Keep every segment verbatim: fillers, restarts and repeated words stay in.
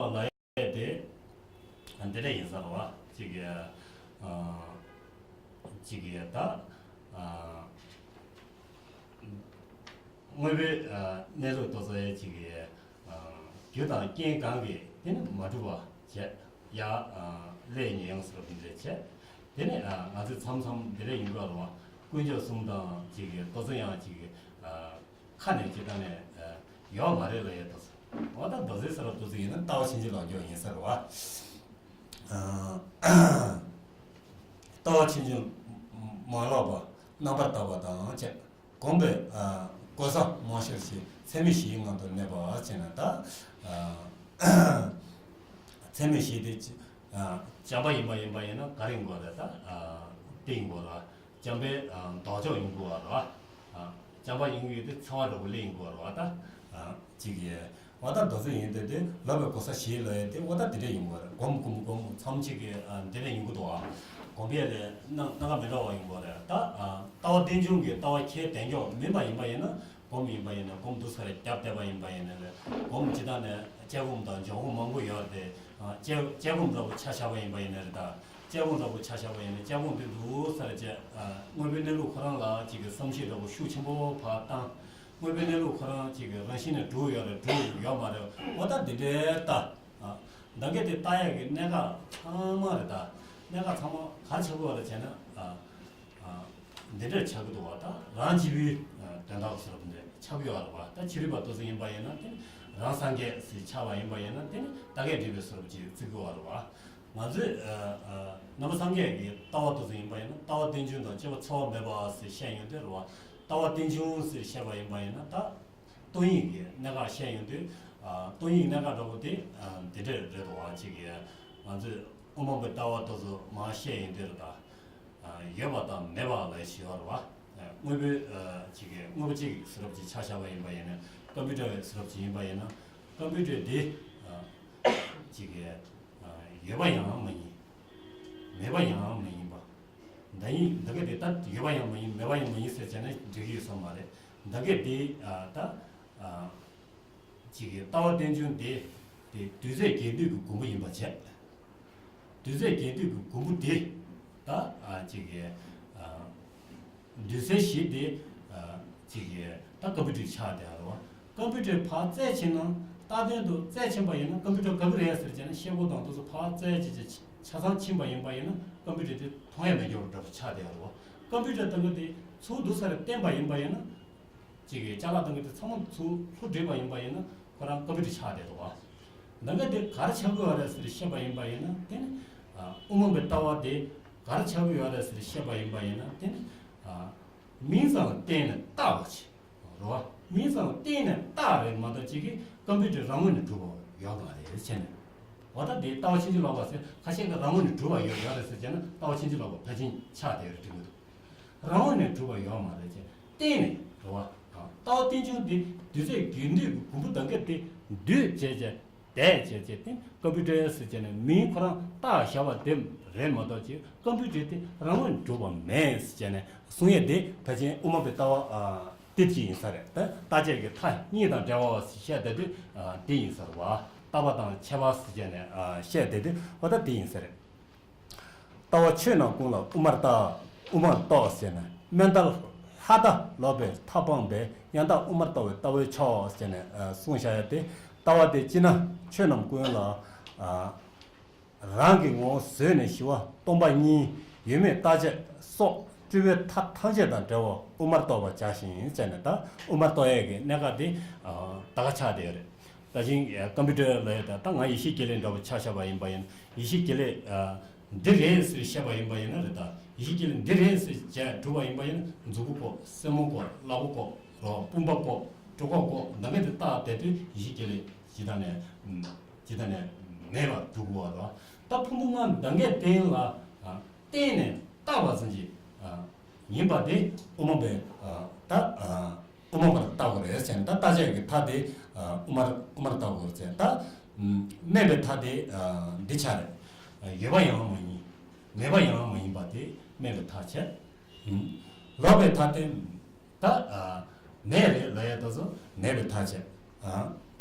ལ་ཡ་དེ་འདི་འདྲ་ཡིན་ས་རེད་བ། གཅིག་གི་ཨ་གཅིག་གི་ད་ཨ་དངོས་པོའི་ཨ་གནས་ལུགས་ལྟོ་ཚང་ཡ་གཅིག་གི་ཨ་རྒྱུ་དང་རྐྱེན་གང་གིས་དེ་ནི་མ་གྲུབ་པ་བྱས། ཡ་ཨ་ལས་ཉོན་ཡང་ཟེར་བ་འདི་འདྲ་བྱས། དེ་ནི་ཨ་ང་ཚོས་མཚམས་མཚམས་འདི་འདྲ་ཡིན་དགོས་རེད་བ། དཀོན་མཆོག་གསུམ་དང་གཅིག་གི་ལྟོ་ཚང་ཡང་གཅིག་གི་ཨ་ཁ་ནས་ཅི་ལྟ་ནས་ཡོད་མ་རེད་ལ་ཡོད་དོ། འོ་ད་མདོ་ཚིག་ཟེར་བ་མདོ་ཚིག་ཡིན་ན་ལྟ་བ་ཕྱིན་ཅི་ལོག་འགྱོ་ཡིན་ཟེར་བ། ལྟ་བ་ཕྱིན་ཅི་མ་ལོག་པ་རྣམ་པར་དག་པ་དང་བཅས་གོམས་པའི་གོལ་ས་མང་ཤོས་ཤིག་ཚད་མེད་བཞིའི་ངང་དུ་གནས་པ་བྱས་ན་ད་ཚད་མེད་བཞི་དེ་བྱམས་པ་ཡིན་པ་ཡིན་པ་ཡིན་ན་ག་རེ་ཡིན་དགོས་རེད། ད་དེ་ཡིན་དགོས་རེད། བྱམས་པའི་ལྡོག་ཕྱོགས་ཡིན་དགོས་པ་རེད་བ། བྱམས་པ་ཡིན་དགོས་དེ་འཚེ་བ་འདྲ་པོ་ལས་ཡིན་དགོས་པ་རེད་བ། ད་གཅིག་གི་བ་ད་མདོ་ཚིག་ཡིན་དེ་དེ་ལབ་པའི་གོ་ས་ཞིག་ལ་ཡོད་དེ་འོ་ད་དེ་འདྲས་ཡིན་དགོས་རེད། གོམས་གོམས་གོམས་མཚམས་གཅིག་གི་འདི་འདྲས་ཡིན་དགོས་འདུག་བ། གོམས་པས་ལས་སྣ་སྣ་ཁ་མི་འདྲ་བ་ཡིན་དགོས་རེད། ད་ལྟ་བ་རྟེན་འབྱུང་གི་ལྟ་བ་ཁྱད་དོན་འཇོག་མིན་པ་ཡིན་པ་ཡིན་ན་གོམས་ཡིན་པ་ཡིན་ན་གོམས་འདུག་ས་རེད། རྒྱབ་བསྡད་པ་ཡིན་པ་ཡིན་ན་རེད། གོམས་ཇི་ལྟར་ནས་དཔྱད་སྒོམ་དང་འཇོག་སྒོམ་མང་པོ་ཡོད་རེད་དེ། དཔྱད་དཔྱད་སྒོམ་འདྲ་པོ་ཆ་བཞག་པ་ཡིན་པ་ཡིན་ན་རེད། ད་དཔྱད་སྒོམ་འདྲ་པོ་ཆ་བཞག་པ་ཡིན་ན་དཔྱད་སྒོམ་དེ་འདུག་ས་རེད་ཅེས། དངོས་པོའི་གནས་ལུགས་ཁོ་རང་ལ་གཅིག་གི་བསམ་ཤེས་འདྲ་པོ་ཤུགས་ཆེན་པོ་ཕར་བཏང་། དངོས་པོའི་གནས་ལུགས་ཁོ་རང་གཅིག་གི་རང་བཞིན་ནས་གྲུབ་ཡོད་རེད་གྲུབ་ཡོད་མ་རེད། འོ་ད་འདི་འདྲའི་ལྟ། ད་གལ་ཏེ་ལྟ་ཡག་གི་གནད་འགག་ཚང་མ་རེད། ད་གནད་འགག་ཚང་མ་ག་རེ་ཆགས་ཀྱི་ཡོད་རེད་ཅེ་ན། འདི་འདྲར་ཆགས་ཀྱི་འདུག་བ། ད་རང་སྐྱེས་བུའི་དོན་དག་བཟོ་འདྲ་ཆགས་ཀྱི་ཡོད་རེད་བ། ད་ཕྱི་རོལ་པ་ལྟ་ཚུལ་ཡིན་པ་ཡིན་ན་དེ་ནི་རང་སངས་རྒྱས་ཟེར་ཆགས་པ་ཡིན་པ་ཡིན་ན་དེ་ནི་ད་གས་འདྲིས་པའི་བཟོ་འདྲ་ཅིག་བརྩི་གི་ཡོད་རེད་བ། ང་ཚོས་ནང་པ་སངས་རྒྱས་ཀྱི་ལྟ་བ་ལྟ་ཚུལ་ཡིན་པ་ཡིན་ན་ལྟ་བ་རྟེན་འབྱུང་དང་སྤྱོད་པ་འཚེ་བ་མེད་པ་ཟེར་བཤད་ཡོང་དུས་རེད་བ། ལྟ་བ་རྟེན་འབྱུང་ཟེར་བཤད་པ་ཡིན་པ་ཡིན་ན་ད། སྟོང་ཉིད་ཀྱི་གནད་འགག་བཤད་ཡོང་དུས། སྟོང་ཉིད་གནད་འགག་འདྲ་པོ་དེ་འདི་འདྲ་རེད་འདུག་བ། གཅིག་གིས་ང་ཚོས་དབུ་མ་པའི་ལྟ་བ་དེ་ཚོ་མར་བཤད་ཡོང་དུས་རེད། ད་ཡོད་པ་དང་མེད་པ་ལ་ཞེས་པ་རེད་བ། དངོས་པོའི་གཅིག་གིས་དངོས་པོ་གཅིག་གི་བཟོ་འདྲ་ཅིག་ཆ་བཞག་པ་ཡིན་པ་ཡིན་ན་ཀམ་པུ་ཊར་བཟོ་འདྲ་ཅིག་ཡིན་པ་ཡིན་ན་ཀམ་པུ་ཊར་དེ་གཅིག་གིས་ཡོད་པ་ཡང་མ་ཡིན། མེད་པ་ཡང་མ་ཡིན་པ། ད་ཡིན་ད་ག་དེ་ད་ཡོད་པ་ཡང་མ་ཡིན་མེད་པ་ཡང་མ་ཡིན་ཟེར་བྱས་ན་འགྲིག་གི་ཡོད་ས་མ་རེད། ད་ག་དེ་ད་གཅིག་གི་ལྟ་བ་རྟེན་འབྱུང་དེ་དེ་དུས་ཚོད་རྒྱས་བསྡུས་ཀྱི་གོང་བུ་ཡིན་པ་བྱས། དུས་ཚོད་རྒྱས་བསྡུས་ཀྱི་གོང་བུ་དེ་ད་གཅིག་གི་དུས་ཚོད་བཞི་དེ་གཅིག་གི་ད་ཀམ་པུ་ཊར་ཆགས་བསྡད་ཡོད་རེད་བ། ཀམ་པུ་ཊར་ཕར་བཙལ་ཕྱིན་ན་རྟག་བརྟན་དུ་བཙལ་ཕྱིན་པ་ཡིན་ན་ཀམ་པུ་ཊར་ག་གི་རེད་ཟེར་བྱས་ན་ཤེལ་སྒོ་དང་དེ་ཚོ་ཕར་བཙལ་བྱས་བྱས་ཆ་ཚང་ཕྱིན་པ་ཡིན་པ་ཡིན་ན་ཀམ་པུ་ཊར་དེ་མཐོང་ཡ་མེད་རྒྱུ་འདྲ་པོ་ཆགས་བསྡད་ཡོད་རེད་བ། ཀམ་པུ་ཊར་ལྟ་གི་དེ་ཚུར་འདུག་ས་རེད་བསྟན་པ་ཡིན་པ་ཡིན་ན། གཅིག་གི་ཅ་ལག་སྟེང་གི་དེ་ཚང་མ་ཚུར་ལྷུ་བསྒྲིགས་པ་ཡིན་པ་ཡིན་ན་ཁོ་རང་ཀམ་པུ་ཊར་ཆགས་བསྡད་འདུག་བ། ད་ག་དེ་ག་རེ་ཆགས་ཀྱི་ཡོད་རེད་ཟེར་བཤད་པ་ཡིན་པ་ཡིན་ན་དེ་ནི་དབུ་མ་པའི་ལྟ་བ་དེ་ག་རེ་ཆགས་ཀྱི་ཡོད་རེད་ཟེར་བཤད་པ་ཡིན་པ་ཡིན་ན་དེ་ནི་མིང་ཙམ་ལ་བརྟེན་ནས་བཏགས་པ་ཅིག་རེད་བ། མིང་ཙམ་ལ་བརྟེན་ནས་བཏགས་རེད་མ་གཏོགས་གཅིག་གི་ཀམ་པུ་ཊར་རང་ངོས་ནས་གྲུབ་པ་ཡོད་མ་རེད་བྱས་ནས། འོ་ད་དེ་ལྟ་བ་ཕྱིན་ཅི་ལོག་པ་ཟེར་ཁ་ཤས་ཀྱིས་རང་ངོས་ནས་གྲུབ་པ་ཡོད་ཡོད་རེད་ཟེར་བྱས་ན་ལྟ་བ་ཕྱིན་ཅི་ལོག་པ་ཕལ་ཆེར་ཆགས་བསྡད་ཡོད་རེད་དྲན་གྱི་འདུག་རང་ངོས་ནས་གྲུབ་པ་ཡོད་མ་རེད་ཅེས་བརྟེན་ནས་རེད་བ། ལྟ་བ་རྟེན་འབྱུང་འདི་དུས་ཚོད་རྒྱས་བསྡུས་ཀྱི་གོང་བུ་ད་ག་དེ་འདུས་བྱས་བྱས་བསྡད་བྱས་བྱས་ཏེ་ཀམ་པུ་ཊར་ཟེར་བྱས་ནས་མིང་ཁོ་རང་བཏགས་བཞག་པ་དེ་རེད་མ་གཏོགས་ཅིག་ཀམ་པུ་ཊར་དེ་རང་ངོས་ནས་གྲུབ་པ་མེད་ཟེར་བྱས་ནས་གསུང་ཡས་དེ་ཕལ་ཆེར་དབུ་མ་པའི་ལྟ་བ་ཨ་དེབ་ཅིག་ཡིན་ས་རེད། ད་ལྟ་བྱེད་ཀྱི་མཐའ་གཉིས་དང་བྲལ་བ་ཟེར་བཤད་བསྡད་དུས་ཨ་དེ་ཡིན་ས་རེད་བ། ལྟ་བ་དང་ཆད་པ་ཟེར་བྱས་ནས་ཨ་བཤད་བསྡད་དུས་འོ་ད་དེ་ཡིན་ས་རེད། ལྟ་བ་ཆོས་རྣམས་ཀུན་ལ་དབུ་མར་ལྟ། དབུ་མར་རྟོག་ཟེར་ནས་མན་དྷ་ལྷ་ད་ལོག་པའི་མཐའ་སྤངས་པས་ཡང་དག་དབུ་མར་ལྟ་བའི་ལྟ་བའི་མཆོག་ཟེར་ནས་གསུངས་བཞག་ཡ་དེ་ལྟ་བ་དེ་སྤྱིར་ན་ཆོས་རྣམས་ཀུན་ལ་རང་གི་ངོ་བོ་བཟོས་ནས་ཞི་བ་སྟོང་པ་ཉིད་ཡོད་མེད་བརྟག་དཔྱད་སོགས་སྤྲོས་པའི་མཐའ་ཐམས་ཅད་དང་བྲལ་བ་དབུ་མར་རྟོག་པར་བྱ་ཞིང་ཟེར་ནས་ད་དབུ་མར་རྟོག་ཡས་ཀྱི་གནད་འགག་དེ་ད་ག་ཆགས་བསྡད་ཡོད་རེད། ད་ཅིང་ཀམ་པུ་ཊར་ལ་ཡོད་ད་ད་ང་ཡེ་ཤེས་དགེ་ལེགས་འདྲ་པོ་ཆ་བཞག་པ་ཡིན་པ་ཡིན་ཡེ་ཤེས་དགེ་ལེགས་འདི་རེད་ཟེར་བཤད་པ་ཡིན་པ་ཡིན་ན་རེད། ད་ཡེ་ཤེས་དགེ་ལེགས་འདི་རེད་ཟེར་བྱས་གྲུབ་པ་ཡིན་པ་ཡིན་ན་མཛུ་གུ་ཀོ་སེན་མོ་ཀོ་ལག་པ་ཀོ་རོ་དཔུང་པ་ཀོ་གྲོད་ཁོག་ཀོ་འདམ་ག་དེ་བཏགས་བསྡད་དུས་ཡེ་ཤེས་དགེ་ལེགས་ཇི་ལྟ་ནས་ཇི་ལྟ་ནས་མེད་པར་འགྲུབ་དགོས་པ་རེད། ད་ཕུང་པོ་ལྔ་འདམ་ག་དེ་ལ་བརྟེན་ནས་བཏགས་པ་ཙམ་གྱིས་ཡིན་པ་དེ་དབུ་མ་པའི་ད། དབུ་མ་པར་བལྟ་དགོས་རེད་ཟེར་ནས་ད་བརྟག་དཔྱད་ཀྱི་མཐའ་དེ་དབུ་མར་དབུ་མར་བལྟ་དགོས་རེད་ཟེར་ད། དམན་པའི་མཐའ་དེ་འདི་ཆ་རེད། ཡོད་པ་ཡང་མ་ཡིན། མེད་པ་ཡང་མ་ཡིན་པ་དེ་དམན་པའི་མཐའ་བྱས། ལོག་པའི་མཐའ་དེ་ད་མེད་རེད་ལབ་ཡ་དེ་ཚོ་མེད་པའི་མཐའ་བྱས།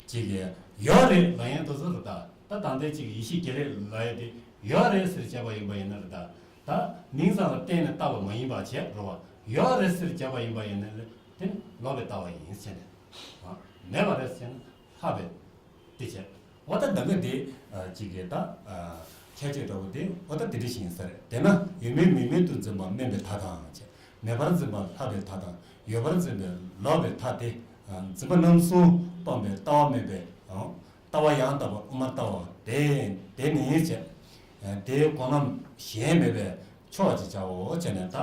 ཅིག་གིས་ཡོད་རེད་ལབ་ཡ་དེ་ཚོ་རེད་ད། ད་ད་ལྟའི་ཅིག་ཡེ་ཤེས་བརྒྱད་ལས་ལ་ཡ་དེ་ཡོད་རེད་ཟེར་བྱས་པ་ཡིན་པ་ཡིན་ན་རེད་ད། ད་མིང་ཙམ་ལ་བརྟེན་ནས་ལྟ་བ་མ་ཡིན་པ་བྱས་རེད་བ། ཡོད་རེད་ཟེར་བྱས་པ་ཡིན་པ་ཡིན་ན་ལས་དེ་ནི་ལོག་པའི་ལྟ་བ་ཡིན་ཟེར་ནས། མེད་པ་རེད་ཟེར་ན་ལྷག་པའི་དེ་བྱས། འོ་ད་འདི་ག་དེ་ཅིག་གི་ད་ཁྱད་ཆོས་འདྲ་བོ་དེ་འོ་ད་དེ་འདྲ་ཞིག་ཡིན་ས་རེད། དེས་ན་ཡོད་མིན་མེད་མིན་དུ་འཛིན་པ་དམན་པའི་མཐའ་དང་བྱས། མེད་པར་འཛིན་པ་ལྷག་པའི་མཐའ་དང་ཡོད་པར་འཛིན་པའི་ལོག་པའི་མཐའ་སྟེ། འཛིན་པ་རྣམ་གསུམ་སྤངས་པའི་ལྟ་བ་མེད་པའི། ལྟ་བ་ཡང་དག་པ་དབུ་མར་ལྟ་བ་དེ་དེ་ནི་བྱས། དེའི་གོ་རྣམ་གཞན་མེད་པས་ཕྱོགས་ཀྱི་བྱའོ་བྱས་ནས་ད།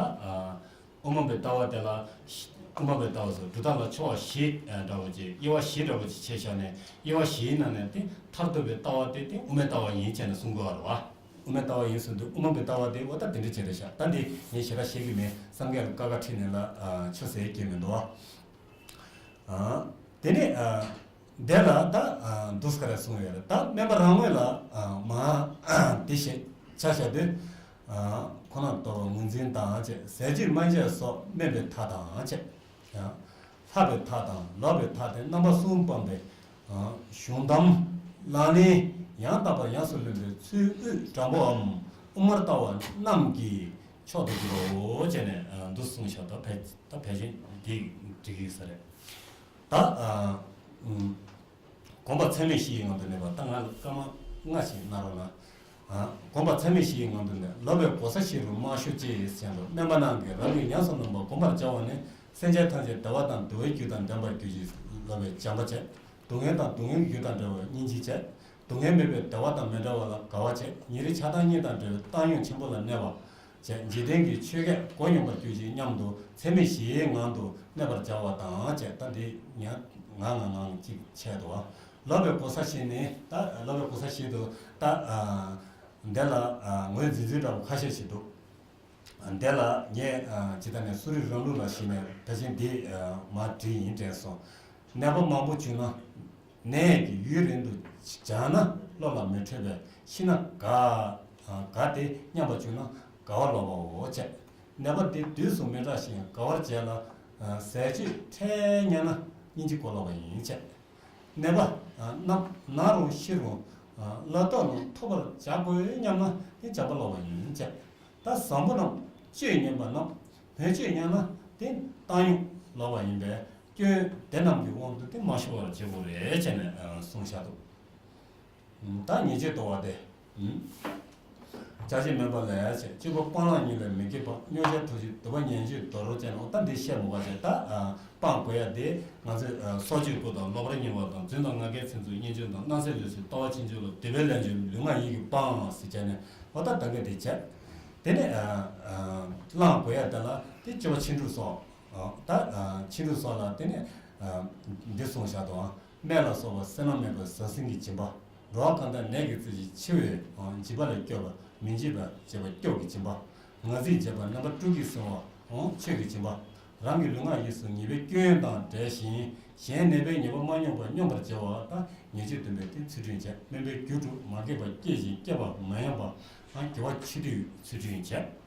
དབུ་མ་པའི་ལྟ་བ་དེ་ལ། དབུ་མ་པའི་ལྟ་བ་སོགས་སྒྲུབ་ཐབས་ལ་ཕྱོགས་བཞི་འདྲ་བོ་ཅིག་དབྱེ་བ་བཞི་འདྲ་བོ་ཅིག་ཕྱེ་བཞག་ནས་དབྱེ་བ་བཞིའི་ནང་ནས་དེ་མཐར་ཐུག་པའི་ལྟ་བ་དེ་དེ་དབུ་མའི་ལྟ་བ་ཡིན་བྱས་ནས་གསུང་དགོས་པ་རེད་བ། དབུ་མའི་ལྟ་བ་ཡིན་ཟེར་དུས་དབུ་མ་པའི་ལྟ་བ་དེ་འོ་ད་དེ་འདྲ་ཅིག་རེད་ཤག་ད་འདི་ངས་ཞེ་དྲག་བཤད་ཀྱི་མེད། སངས་རྒྱས་ལ་ཀ་ཁ་ཁྲིད་ནས་ལ་ཆུ་ཟེར་གྱི་མི་འདུག་བ། དེ་ནས་དེ་ལ་ད་འདུག་སེ་ག་རེ་གསུངས་ཡོད་རེད། ད་སྨན་པ་རང་ངོས་ལ་མ་དེ་ཞེས་ཆ་བཞག་དུས། ཁོ་ན་ལྟ་བ་ངོས་འཛིན་དང་བཅས་ཟས་བཅུད་སྨན་དཔྱད་སོགས་སྨན་པའི་མཐའ་དང་བཅས། ལྷག་པའི་མཐའ་དང་ལོག་པའི་མཐའ་སྟེ་རྣམ་པ་གསུམ་སྤངས་པའི་གཞུང་གདམས་ལག་ལེན་ཡང་དག་པར་ཡངས་སུ་ལོན་པའི་ཚུལ་དབུས་དྲང་པོའམ་དབུ་མར་ལྟ་བ་རྣམས་ཀྱིས་མཆོག་ཏུ་གྱུར་རོ་བྱས་ནས་འདུག་གསུངས་ཤག་ད་ཕལ་ད་ཕལ་ཆེར་འདི་འགྲིག་གི་ས་རེད། ད། དགོངས་པ་ཚད་མེད་བཞི་ཡི་ངང་དུ་གནས་པ། ད་ང་ལ་སྐར་མ་ལྔ་ཞིག་གནང་རོགས་གནང་། དགོངས་པ་ཚད་མེད་བཞི་ཡི་ངང་དུ་གནས། ལོག་པའི་གོ་ས་བཞི་རུ་མ་ཞུགས་ཅེས་གསུངས་སོ། སྨན་པ་རྣམས་ཀྱིས་རང་གིས་ཉམས་སུ་བླངས་པ་བསྒོམ་པར་བྱ་བ་ནི། སེམས་ཅན་ཐམས་ཅད་བདེ་བ་དང་བདེ་བའི་རྒྱུ་དང་ལྡན་པར་གྱུར་ཅིག་ལབ་པའི་བྱམས་པ་བྱས། སྡུག་བསྔལ་དང་སྡུག་བསྔལ་གྱི་རྒྱུ་དང་བྲལ་བར་སྙིང་རྗེ་བྱས། སྡུག་བསྔལ་མེད་པའི་བདེ་བ་དང་མི་འབྲལ་བ་ལ་དགའ་བ་བྱས། ཉིན་རེའི་ཆགས་སྡང་གཉིས་དང་བྲལ་བའི་བཏང་སྙོམས་ཆེན་པོ་ལ་གནས་པ། བྱས། འཇིག་རྟེན་གྱི་ཆོས་བརྒྱད་མགོ་སྙོམས་པར་གྱུར་ཅིག་སྙམ་དུ་ཚད་མེད་བཞིའི་ངང་དུ་གནས་པར་བྱ་བ་དང་བཅས། ད་འདི་ཡང་ང་ང་ང་གཅིག་ཆད་དོ། ལོག་པའི་གོ་ས་བཞི་ནི། ད་ལོག་པའི་གོ་ས་བཞི་དུ་ད་འདི་ལ་ངོས་འཛིན་ཚུལ་འདྲ་བོ་ཁ་ཤས་ཤིག་འདུག་འདི་ལ་ངས་ཇི་ལྟར་ནས་གསོ་རིག་རིང་ལུགས་ལ་གཞིགས་ནས་ཕལ་ཆེར་འདི་མར་བྲིས་ཡིན་དྲན་སོང་། ནད་པ་མང་པོ་བྱུང་ན། ནད་ཀྱི་ཡུན་རིང་དུ་སྦྱངས་ན་བློ་ལ་མི་འཕྲོད་པས་ཤི་ན་དགའ། དགའ་སྟེ་སྙམ་པ་བྱུང་ན་དགའ་བ་ལོག་པའོ་བྱས། ནད་པ་དེ་དུས་སུ་མི་སྐྲག་ཞིང་དགའ་བར་བྱས་ལ། ཟས་བཅུད་ཕྲན་ཉར་ན་སྙིང་རྗེ་གོ་ལོག་པ་ཡིན་བྱས། ནད་པ་ན་ན་རུང་ཤི་རུང་། བླ་རྟགས་རྣམས་ཐོབ་པར་བྱ་དགོས་སྙམ་ན་དེ་བྱམས་པ་ལོག་པ་ཡིན་བྱས། ད་བཟང་པོ་རྣམས་བཅོས་ཉན་པ་རྣམས་མེ་མཆོད་ཉན་ན་དེ་བཏང་སྙོམས་ལོག་པ་ཡིན་པས་སྐྱོན་དེ་རྣམས་ཀྱི་དབང་དུ་དེ་མ་ཤོར་བར་བྱེད་དགོས་རེད་བྱས་ནས་གསུངས་བཞག་འདུག་ད་ཉེས་སྤྱོད་དོར་བ་དེ། ཅ་ཆས་སྨན་པ་ལས་བྱས། གཅིག་པ་སྤང་བླང་གཉིས་ལས་མི་བགྱིད་པ། སྨྱོ་བྱ་འཐུ་བྱེད་འདོད་པ་ཉེས་སྤྱོད་དོར་བྱས་ནས། ད་འདི་བཤད་མི་དགོས་བྱས། ད་སྤང་དགོས་ཡ་དེ་ང་ཚོས་སྲོག་གཅོད་སྐུ་དང་། ལོག་པར་གཉེར་བ་དང་། རྫུན་དང་ང་རྒྱལ་ཚིག་རྩུབ་གཉེན་སྤྱོད་དང་། སྣང་གསལ་ལུས་སྲེད་ལྟ་བ་ཕྱིན་ཆོད་ལ། དེ་བས་ལན་ཆོད་ལུས་ངག་ཡིད་ཀྱིས་སྤང་ཟེར་བྱས་ནས། འོ་ད་ད་ག་དེ་བྱས། དེ་ནས་བླང་དགོས་ཡ་དེ་ལ་དེ་སྤྱོད་པ་ཕྱིན་དྲུག་སོགས། ད་ཕྱིན་དྲུག་སོགས་ལ་དེ་ནས་འདི་གསུངས་བཞག་འདུག་སྨན་ལ་སོགས་པ་བསོད་ནམས་མེད་པར་ཟང་ཟིང་གི་སྦྱིན་པ། འགྲོ་བ་གང་དག་ནད་ཀྱིས་གཙོས་ཀྱི་འཆི་བའི་འཇིགས་པ་ལས་སྐྱོབ་པར་མི་འཇིགས་པར་བྱེད་པ་སྐྱོབ་ཀྱི་སྦྱིན་པ། ངར་འཛིན་བརྗེད་པ་རྣམ་པ་དྲུག་གིས་ཟིན་པ་ཆོས་ཀྱི་སྦྱིན་པ། རང་གི་ལུས་ངག་ཡིད་གསུམ་ཉེས་པའི་སྐྱོན་དང་བྲལ་ཞིང་གཞན་ནད་པའི་ཉེས་པ་མ་མྱོང་བར་སྙོམས་པར་བྱེད་པ། ད་ཉེས་སྤྱོད་བདུན་པའི་དེ་ཚུལ་ཁྲིམས་བྱས། སྨན་པའི་རྒྱུ་དྲུག་མ་སྐྱེས་པ་སྐྱེད་ཅིང་སྐྱེས་པ་མ་ཡིན་པ། དགེ་བ་ཆེ་བསྡུས་ཚུལ་ཁྲིམས་བྱས།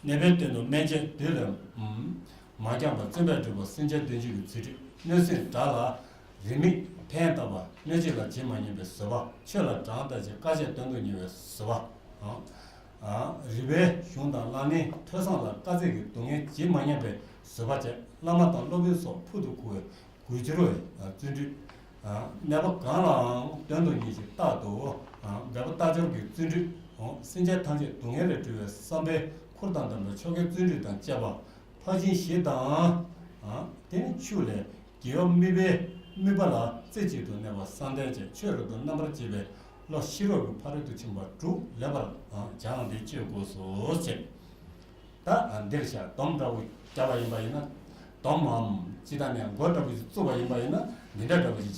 ནད་པའི་དོན་དུ་སྨན་དཔྱད་དུས་ལ་མ་འགྱངས་པར་བརྩོན་པས་སྒྲུབ་པ་སེམས་ཅན་དོན་བྱེད་ཀྱི་ཚུལ་ཁྲིམས། གནོད་སེམས་དགྲ་ལ་རེ་མིག་ཕན་བཏགས་པ། གནོད་བྱེད་ལ་ཇི་མ་སྙམ་པའི་བཟོད་པ། ཆོས་ལ་དྲང་བརྟག་ཅིང་དཀའ་སྤྱད་དོན་དུ་གཉེར་བའི་བཟོད་པ། རིགས་པའི་གཞུང་དང་བླ་མའི་ཐོས་བསམ་ལ་དཀའ་ཚེགས་ཀྱི་སྡུག་བསྔལ་ཇི་མ་སྙམ་པའི་བཟོད་པ་བཅས། བླ་མ་དང་སློབ་དཔོན་སོགས་ཕུལ་དུ་བཀུར་བའི་གུས་སྦྱོར་བའི་བརྩོན་འགྲུས། ནད་པ་གང་ལའང་དོན་དུ་གཉེར་ཞིང་རྟག་ཏུ་འབད་པ་རྟག་སྦྱོར་གྱི་བརྩོན་འགྲུས། སེམས་ཅན་ཐམས་ཅད་སྡུག་བསྔལ་ལས་སྒྲོལ་བའི་བསམ་པའི་ཁུར་དང་ལྡན་པའི་ཆོ་གའི་བརྩོན་འགྲུས་དང་བཅས་པ། ཕར་ཕྱིན་བཞི་དང་། དེ་ནི་ཆུ་ལས་དགེ་བ་དམིགས་པའི་དམིགས་པ་ལ་རྩེ་གཅིག་ཏུ་གནས་པ་བསམ་གཏན་བཅས། ཆོས་རབ་ཏུ་རྣམ་པར་འབྱེད་པའི་བློ་ཤེས་རབ་ཀྱི་ཕ་རོལ་ཏུ་ཕྱིན་པ་དྲུག་ལེགས་པར་སྦྱངས་ཏེ་སྤྱོད་དགོས་སོ་ཞེས། ད་འདིར་བཤད་སྡོམ་འདྲ་བོ་བརྒྱབ་པ་ཡིན་པ་ཡིན་ན། སྡོམ་མམ་ཅི་ལྟར་ནས་མགོ་འདྲ་བོ་ཞིག་བཙུགས་པ་ཡིན་པ་ཡིན་ན་འདི་འདྲ་འདྲ་བོ་ཞིག་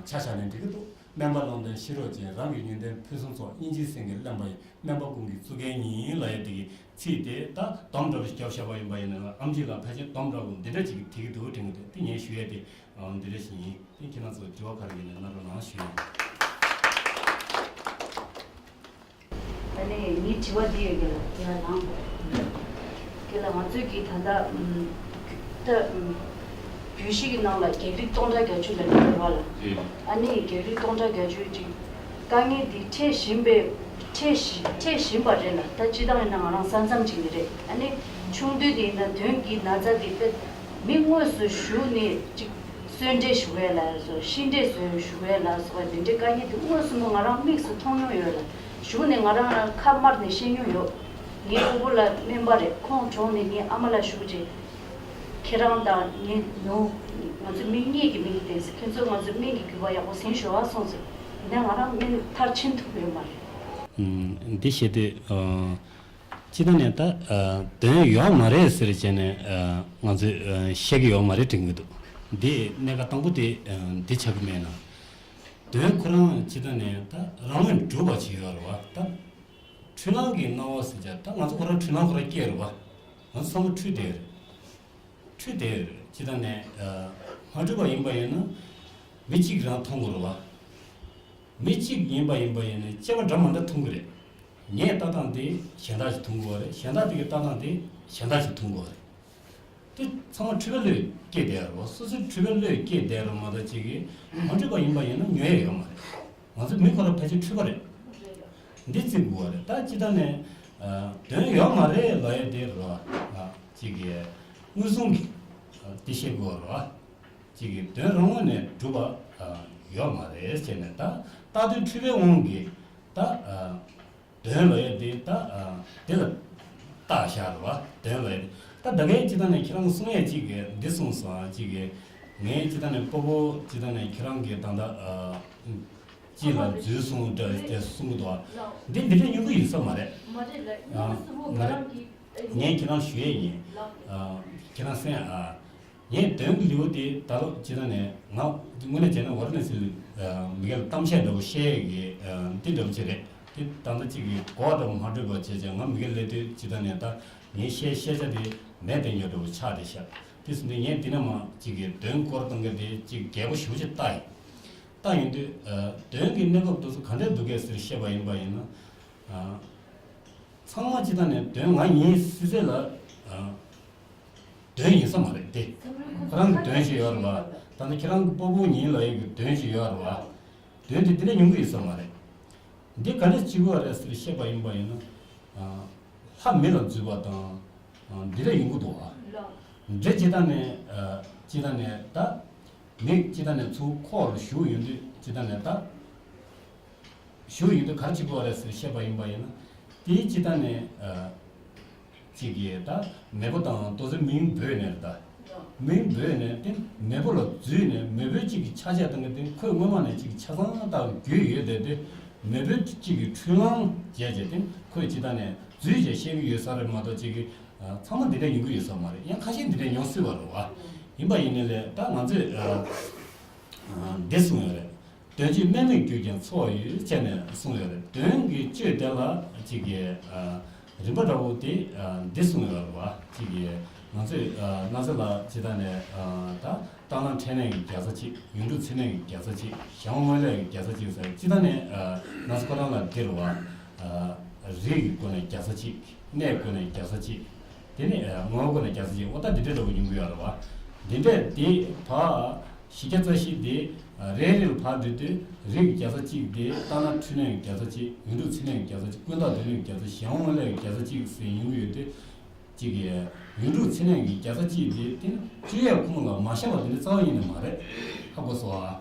ཆ་བཞག་ནས་འགྲིག་གི་འདུག་སྨན་པ་ལུང་བསྟན་ཤེས་རབ་ཅན། རང་གི་ཡོན་ཏན་ཕུན་སུམ་ཚོགས། དབྱིན་ཇིའི་སེང་གེ་གླེན་པ་ཡིན། སྨན་པ་ཀུན་གྱི་གཙུག་རྒྱན་ཡིན་ལབ་ཡ་དེ་གི་ཚིག་དེ་ད་སྡོམ་འདྲ་བོ་ཞིག་བརྒྱབ་བཞག་པ་ཡིན་པ་ཡིན་ན། ཨེམ་ཆི་ལགས་ཕལ་ཆེར་སྡོམ་འདྲ་བོ་འདི་འདྲ་ཅིག་དེ་གི་འདུག་དྲན་གི་འདུག་དེ་ངས་ཞུ་ཡ་དེ་འདི་འདྲ་ཞིག་ཡིན། དེ་ཁྱེད་རང་ཚོ་དྲི་བ་ག་རེ་ཡིན་ན་གནང་རོགས་གནང་ཞུ་ཡ་ཡིན། ད་ནི་ངའི་དྲི་བ་འདི་ཡོད་གི་ལ་དེ་ཡང་ལངས་དགོས། དེ་ལ་ང་ཚོས་ཀྱིས་ད་ལྟ་ད་ བོད་གཞིས་ཀྱི་ནང་ལ་རྒྱག་རིགས་སྟོང་ཕྲག་བརྒྱད་ཅུ་ལས་མེད་པ་ལ། ཨ་ནི་རྒྱག་རིགས་སྟོང་ཕྲག་བརྒྱད་ཅུ་ཅིག་དཀའ་ངལ་འདི་འཕྲད་བཞིན་པའི་འཕྲད་བཞིན་འཕྲད་བཞིན་པ་རེད་ལ། ད་སྤྱིར་བཏང་ཡིན་ན་ང་རང་ས་མཚམས་ཅིག་ནས་རེད། ཨ་ནི་ཆུང་དུས་དེ་ཡིན་ན་དོན་གྱི་ན་ཚ་དེ་དཔེ་མི་དངོས་སུ་ཞུགས་ནས་ཅིག་གསོལ་འདྲེ་ཞུ་བས་ལ་སོགས་ཤི་འདྲེ་བཟོས་ཞུ་བས་ལ་སོགས་དེ་འདྲའི་དཀའ་ངལ་དེ་དངོས་སུ་མོ་ང་རང་དམིགས་སུ་མཐོང་མྱོང་ཡོད་ལ། ཞུགས་ནས་ང་རང་རང་ཁ་དམར་ནས་ཤེས་མྱོང་ཡོད། ངའི་སྤོ་བོ་ལ་སྨན་པ་རེད། ཁོང་གྲོངས་ནས་ངའི་ཨ་མ་ལ་ཞུགས་རྗེས། ཁྱེད་རང་དང་ངའི་ནུ། ང་ཚོ་མི་གཉིས་ཀྱི་མིག་གིས་བལྟས་ཟེར། ཁྱེད་ཚོས་ང་ཚོའི་སྨན་གྱི་རྒྱུ་བ་ཡག་པོ་ཟིན་ཤོག་ཨ་སོང་ཟེར། ཡིན་ན་ང་རང་སྨན་མཐར་ཕྱིན་ཐུབ་ཡོད་མ་རེད། ཨུམ། འདི་བཤད་དུས། ཨ། སྤྱིར་བཏང་ནས་ད། ཨ། དོན་ཡོད་མ་རེད་ཟེར་བྱས་ནས། ཨ། ང་ཚོས། ཨ། བཤད་ཀྱི་ཡོད་མ་རེད་དྲན་གྱི་འདུག། འདི་གནད་འགག་དང་པོ་དེ། ཨ། འདི་ཆགས་ཀྱི་མེད་ན། དོན་ཁོ་རང་སྤྱིར་བཏང་ནས་ད་རང་ངོས་གྲུབ་པ་ཅིག་ཡོད་རེད་བ། ད་འཁྲུལ་སྣང་གི་སྣང་བ་ཟེར་བྱ། ད་ང་ཚོ་ཁོ་རང་འཁྲུལ་སྣང་ཁོ་རང་སྐྱེས་རེད་བ། ང་ཚོ་ཚང་མ་འཁྲུལ་བསྡད་ཡོད་རེད། འཁྲུལ་བསྡད་ཡོད་རེད། སྤྱིར་བཏང་ནས། ཨ། མ་འཁྲུལ་པ་ཡིན་པ་ཡིན་ན། མི་གཅིག་རང་མཐོང་གི་རེད་བ། མི་གཅིག་ཡིན་པ་ཡིན་པ་ཡིན་ན་དཔྱད་པ་འདྲ་མ་འདྲ་མཐོང་གི་རེད། ངས་ལྟ་སྟངས་དེ་གཞན་དག་ཅིག་མཐོང་གི་ཡོད་རེད། གཞན་དག་དེ་གི་ལྟ་སྟངས་དེ་གཞན་དག་ཅིག་མཐོང་གི་ཡོད་རེད། དེ་ཚང་མ་འཁྲུལ་པ་བློས་སྐྱེས་བསྡད་ཡོད་རེད་བ། སོ་སོའི་འཁྲུལ་པ་བློས་སྐྱེས་བསྡད་རེད་མ་གཏོགས་ཅིག་གིས་མ་འཁྲུལ་པ་ཡིན་པ་ཡིན་ན་ཉོ་ཡ་ཡོད་མ་རེད། ང་ཚོ་མི་ཁོ་རང་ཕལ་ཆེར་འཁྲུལ་པ་རེད། འདི་བརྩི་དགོས་པ་རེད། ད་སྤྱིར་བཏང་ནས། ཨ། དོན་ཡོད་མ་རེད་ལབ་ཡ་དེ་རེད་བ། ཅིག་གིས་མངོན་སུམ་གྱིས་དེ་བཤད་དགོས་པ་རེད་བ། ཅིག་གིས་དོན་རང་ངོས་ནས་གྲུབ་པ། ཨ། ཡོད་མ་རེད་ཟེར་ནས། ད་རྟག་ཏུ་འཁྲུལ་པའི་དབང་གིས་ད། ཨ། དོན་ལབ་ཡ་དེ་ད། ཨ། དེ་ལ་བཏགས་བཞག་རེད་བ། དོན་ལབ་ཡ་དེ། ད་ད་གའི་སྤྱིར་བཏང་ནས་ཁྱེད་རང་གསུང་ཡས་ཅིག་གིས་འདི་གསུངས་སོང་། ཅིག་གིས་ངའི་སྤྱིར་བཏང་ནས་སྤོ་བོ་སྤྱིར་བཏང་ནས་ཁྱེད་རང་གིས་ད་ལྟ། ཨ། ཅིག་ལ་འཛུལ་སོང་འདྲ་དེ་གསུང་གི་འདུག། ཨ། འདི་འདི་འདྲའི་ཉུང་གི་ཡིན་ས་མ་རེད། ཨ། མ་རེད། ངས་ཁྱེད་རང་ཞུ་ཡས་ཡིན། ཨ། ཁྱེད་རང་གསན་ཨ། ངས་དོན་གྱི་ལེའུ་དེ་ད་ལོ་སྤྱིར་བཏང་ནས་ང་དངོས་གནས་བྱས་ན་ཝ་ར་ཎ་སི་ལ། ཨ། མི་སྒེར་ལ་གཏམ་བཤད་འདྲ་བོ་བཤད་ཀྱི། ཨ། འདི་འདྲ་བོ་ཅིག་རེད། དེ་ད་ལྟ་གཅིག་གི་གོ་བ་འདྲ་བོ་མ་འགྲོས་པ་བྱས་བྱས། ང་མི་སྒེར་སླེབས་དུས་སྤྱིར་བཏང་ནས་ད་ངའི་བཤད་ཤེས་བྱ་དེ་མེད་དེ་ཉོ་འདྲ་བོ་ཆགས་བསྡད་ཤག། དེ་སོང་དུས་ངས་འདི་ནས་མར་གཅིག་གི་དོན་སྐོར་གཏོང་མཁན་དེ་གཅིག་རྒྱས་པོ་ཞེ་པོ་ཅིག་བལྟས་ཡིན། བལྟས་ཡོང་དུས། ཨ། དོན་གྱི་གནས་སྐབས་དེ་ཚོ་ག་འདྲས་འདུག་གས་ཟེར་བཤད་པ་ཡིན་པ་ཡིན་ན། ཨ། ཚང་མ་སྤྱིར་བཏང་ནས་དོན་ང་ཡིན་སྲིད་སྲིད་ལ། ཨ། དོན་ཡིན་ས་མ་རེད་དེ། ཁོ་རང་གི་དོན་ཞིག་ཡོད་རེད་བ། ད་ལྟ་ཁྱེད་རང་གི་སྤོ་བོ་ཡིན་ལབ་ཡས་ཀྱི་དོན་ཞིག་ཡོད་རེད་བ། དོན་དེ་དེ་འདྲ་ཉུང་གི་ཡིན་ས་མ་རེད། འདི་ག་འདྲ་བྱེད་དགོས་རེད་ཟེར་བཤད་པ་ཡིན་པ་ཡིན་ན། ཨ། ལྷ་མི་ལ་འཛུལ་བ་དང་། ཨ། འདི་འདྲ་ཡོང་གི་འདུག་བ། འདྲ་སྤྱིར་བཏང་ནས། ཨ། སྤྱིར་བཏང་ནས་ད། མི་སྤྱིར་བཏང་ནས་ཚུར་ཁོག་ལ་ཞུགས་ཡོང་དུས་སྤྱིར་བཏང་ནས་ད། ཞུགས་ཡོང་དུས་ག་རེ་བྱེད་དགོས་རེད་ཟེར་བཤད་པ་ཡིན་པ་ཡིན་ན། དེའི་སྤྱིར་བཏང་ནས། ཨ། གཅིག་གིས་ད་མེས་པོ་དང་ཏོག་ཙམ་མིང་འབོད་ནས་རེད་ད། མིང་འབོད་ནས་དེ་མེས་པོ་ལ་འཛུལ་ནས་མེས་པོའི་གཅིག་གི་ཆ་ཤས་དང་གི་དེ་ཁོས་སྔོན་མ་ནས་གཅིག་གི་ཆ་ཚང་ལྟ་བུ་རྒྱུས་ཡོད་དེ། དེ་མེས་པོའི་གཅིག་གི་འཁྲུལ་སྣང་བྱས་བྱས་དེ་ཁོས་སྤྱིར་བཏང་ནས་འཛུལ་བྱས་བཤད་ཀྱི་ཡོད་ས་རེད་མ་གཏོགས་གཅིག་གི། ཨ། ཚང་མ་འདི་འདྲ་ཡོང་གི་ཡོད་ས་མ་རེད། ཡང་ཁ་ཤས་འདི་འདྲ་ཡོང་སྲིད་པ་རེད་བ། ཡིན་པ་ཡིན་ནའི་ལས་ད་ང་ཚོས། ཨ། ཨ། འདི་གསུངས་ཡོད་རེད། དོན་གཅིག་དམན་མེད་གྱུར་ཀྱང་འཚོ་བ་ཡོད་ཅེས་ནས་གསུངས་ཡོད་རེད། དོན་གྱི་བཅུད་དེ་ལ་གཅིག་གི། ཨ། རིམ་པ་འདྲ་བོ་དེ། ཨ། འདི་གསུངས་ཡོད་རེད་བ། གཅིག་གི་ང་ཚོས། ཨ། སྣང་ཚད་ལ་ཇི་ལྟར་ནས། ཨ། ད་རྟགས་སྣང་འཕྲད་ནས་ཀྱི་རྒྱལ་ས་གཅིག། ཡུལ་འབྲུ་ཚིག་གནས་ཀྱི་རྒྱལ་ས་གཅིག། གཞན་དབང་མངོན་ལས་ཀྱི་རྒྱལ་ས་གཅིག་ཟེར། ཇི་ལྟར་ནས། ཨ། སྣང་ཚད་ཁོ་རང་ལ་འདི་རེད་བ། ཨ། རིགས་ཀྱི་སྒོ་ནས་རྒྱལ་ས་གཅིག། གནས་སྒོ་ནས་རྒྱལ་ས་གཅིག། དེ་ནས་ངོ་བོ་སྒོ་ནས་རྒྱལ་ས་གཅིག། འོ་ད་འདི་འདྲའི་འདྲ་བོ་ཡོང་གི་ཡོད་རེད་བ། འདི་འདྲས་དེ་བ། བཞི་བརྒྱ་རྩ་བཞི་དེ་རེ་རེ་ལ་བར་འགྲོ་དུས་རིགས་ཀྱི་རྒྱལ་ས་གཅིག་དེ། རྟགས་སྣང་འཁྲུལ་སྣང་གི་རྒྱལ་ས་གཅིག། ཡུལ་འབྲུ་ཚིག་གནས་ཀྱི་རྒྱལ་ས་གཅིག། ཀུན་བརྟགས་དོན་ལྡན་གྱི་རྒྱལ་ས་གཅིག། གཞན་དབང་མངོན་ལས་ཀྱི་རྒྱལ་ས་གཅིག་ཟེར་ཡོང་གི་ཡོད་དེ། གཅིག་གི་ཡུལ་འབྲུ་ཚིག་གནས་ཀྱི་རྒྱལ་ས་གཅིག་དེ་དེ་ནི་སྤྱོད་ཡས་ཁོངས་ལ་མ་བཞག་པ་དེ་འདྲ་རྩ་བ་ཉིད་ནས་མ་རེད། ཧ་གོ་སོང་ཨ།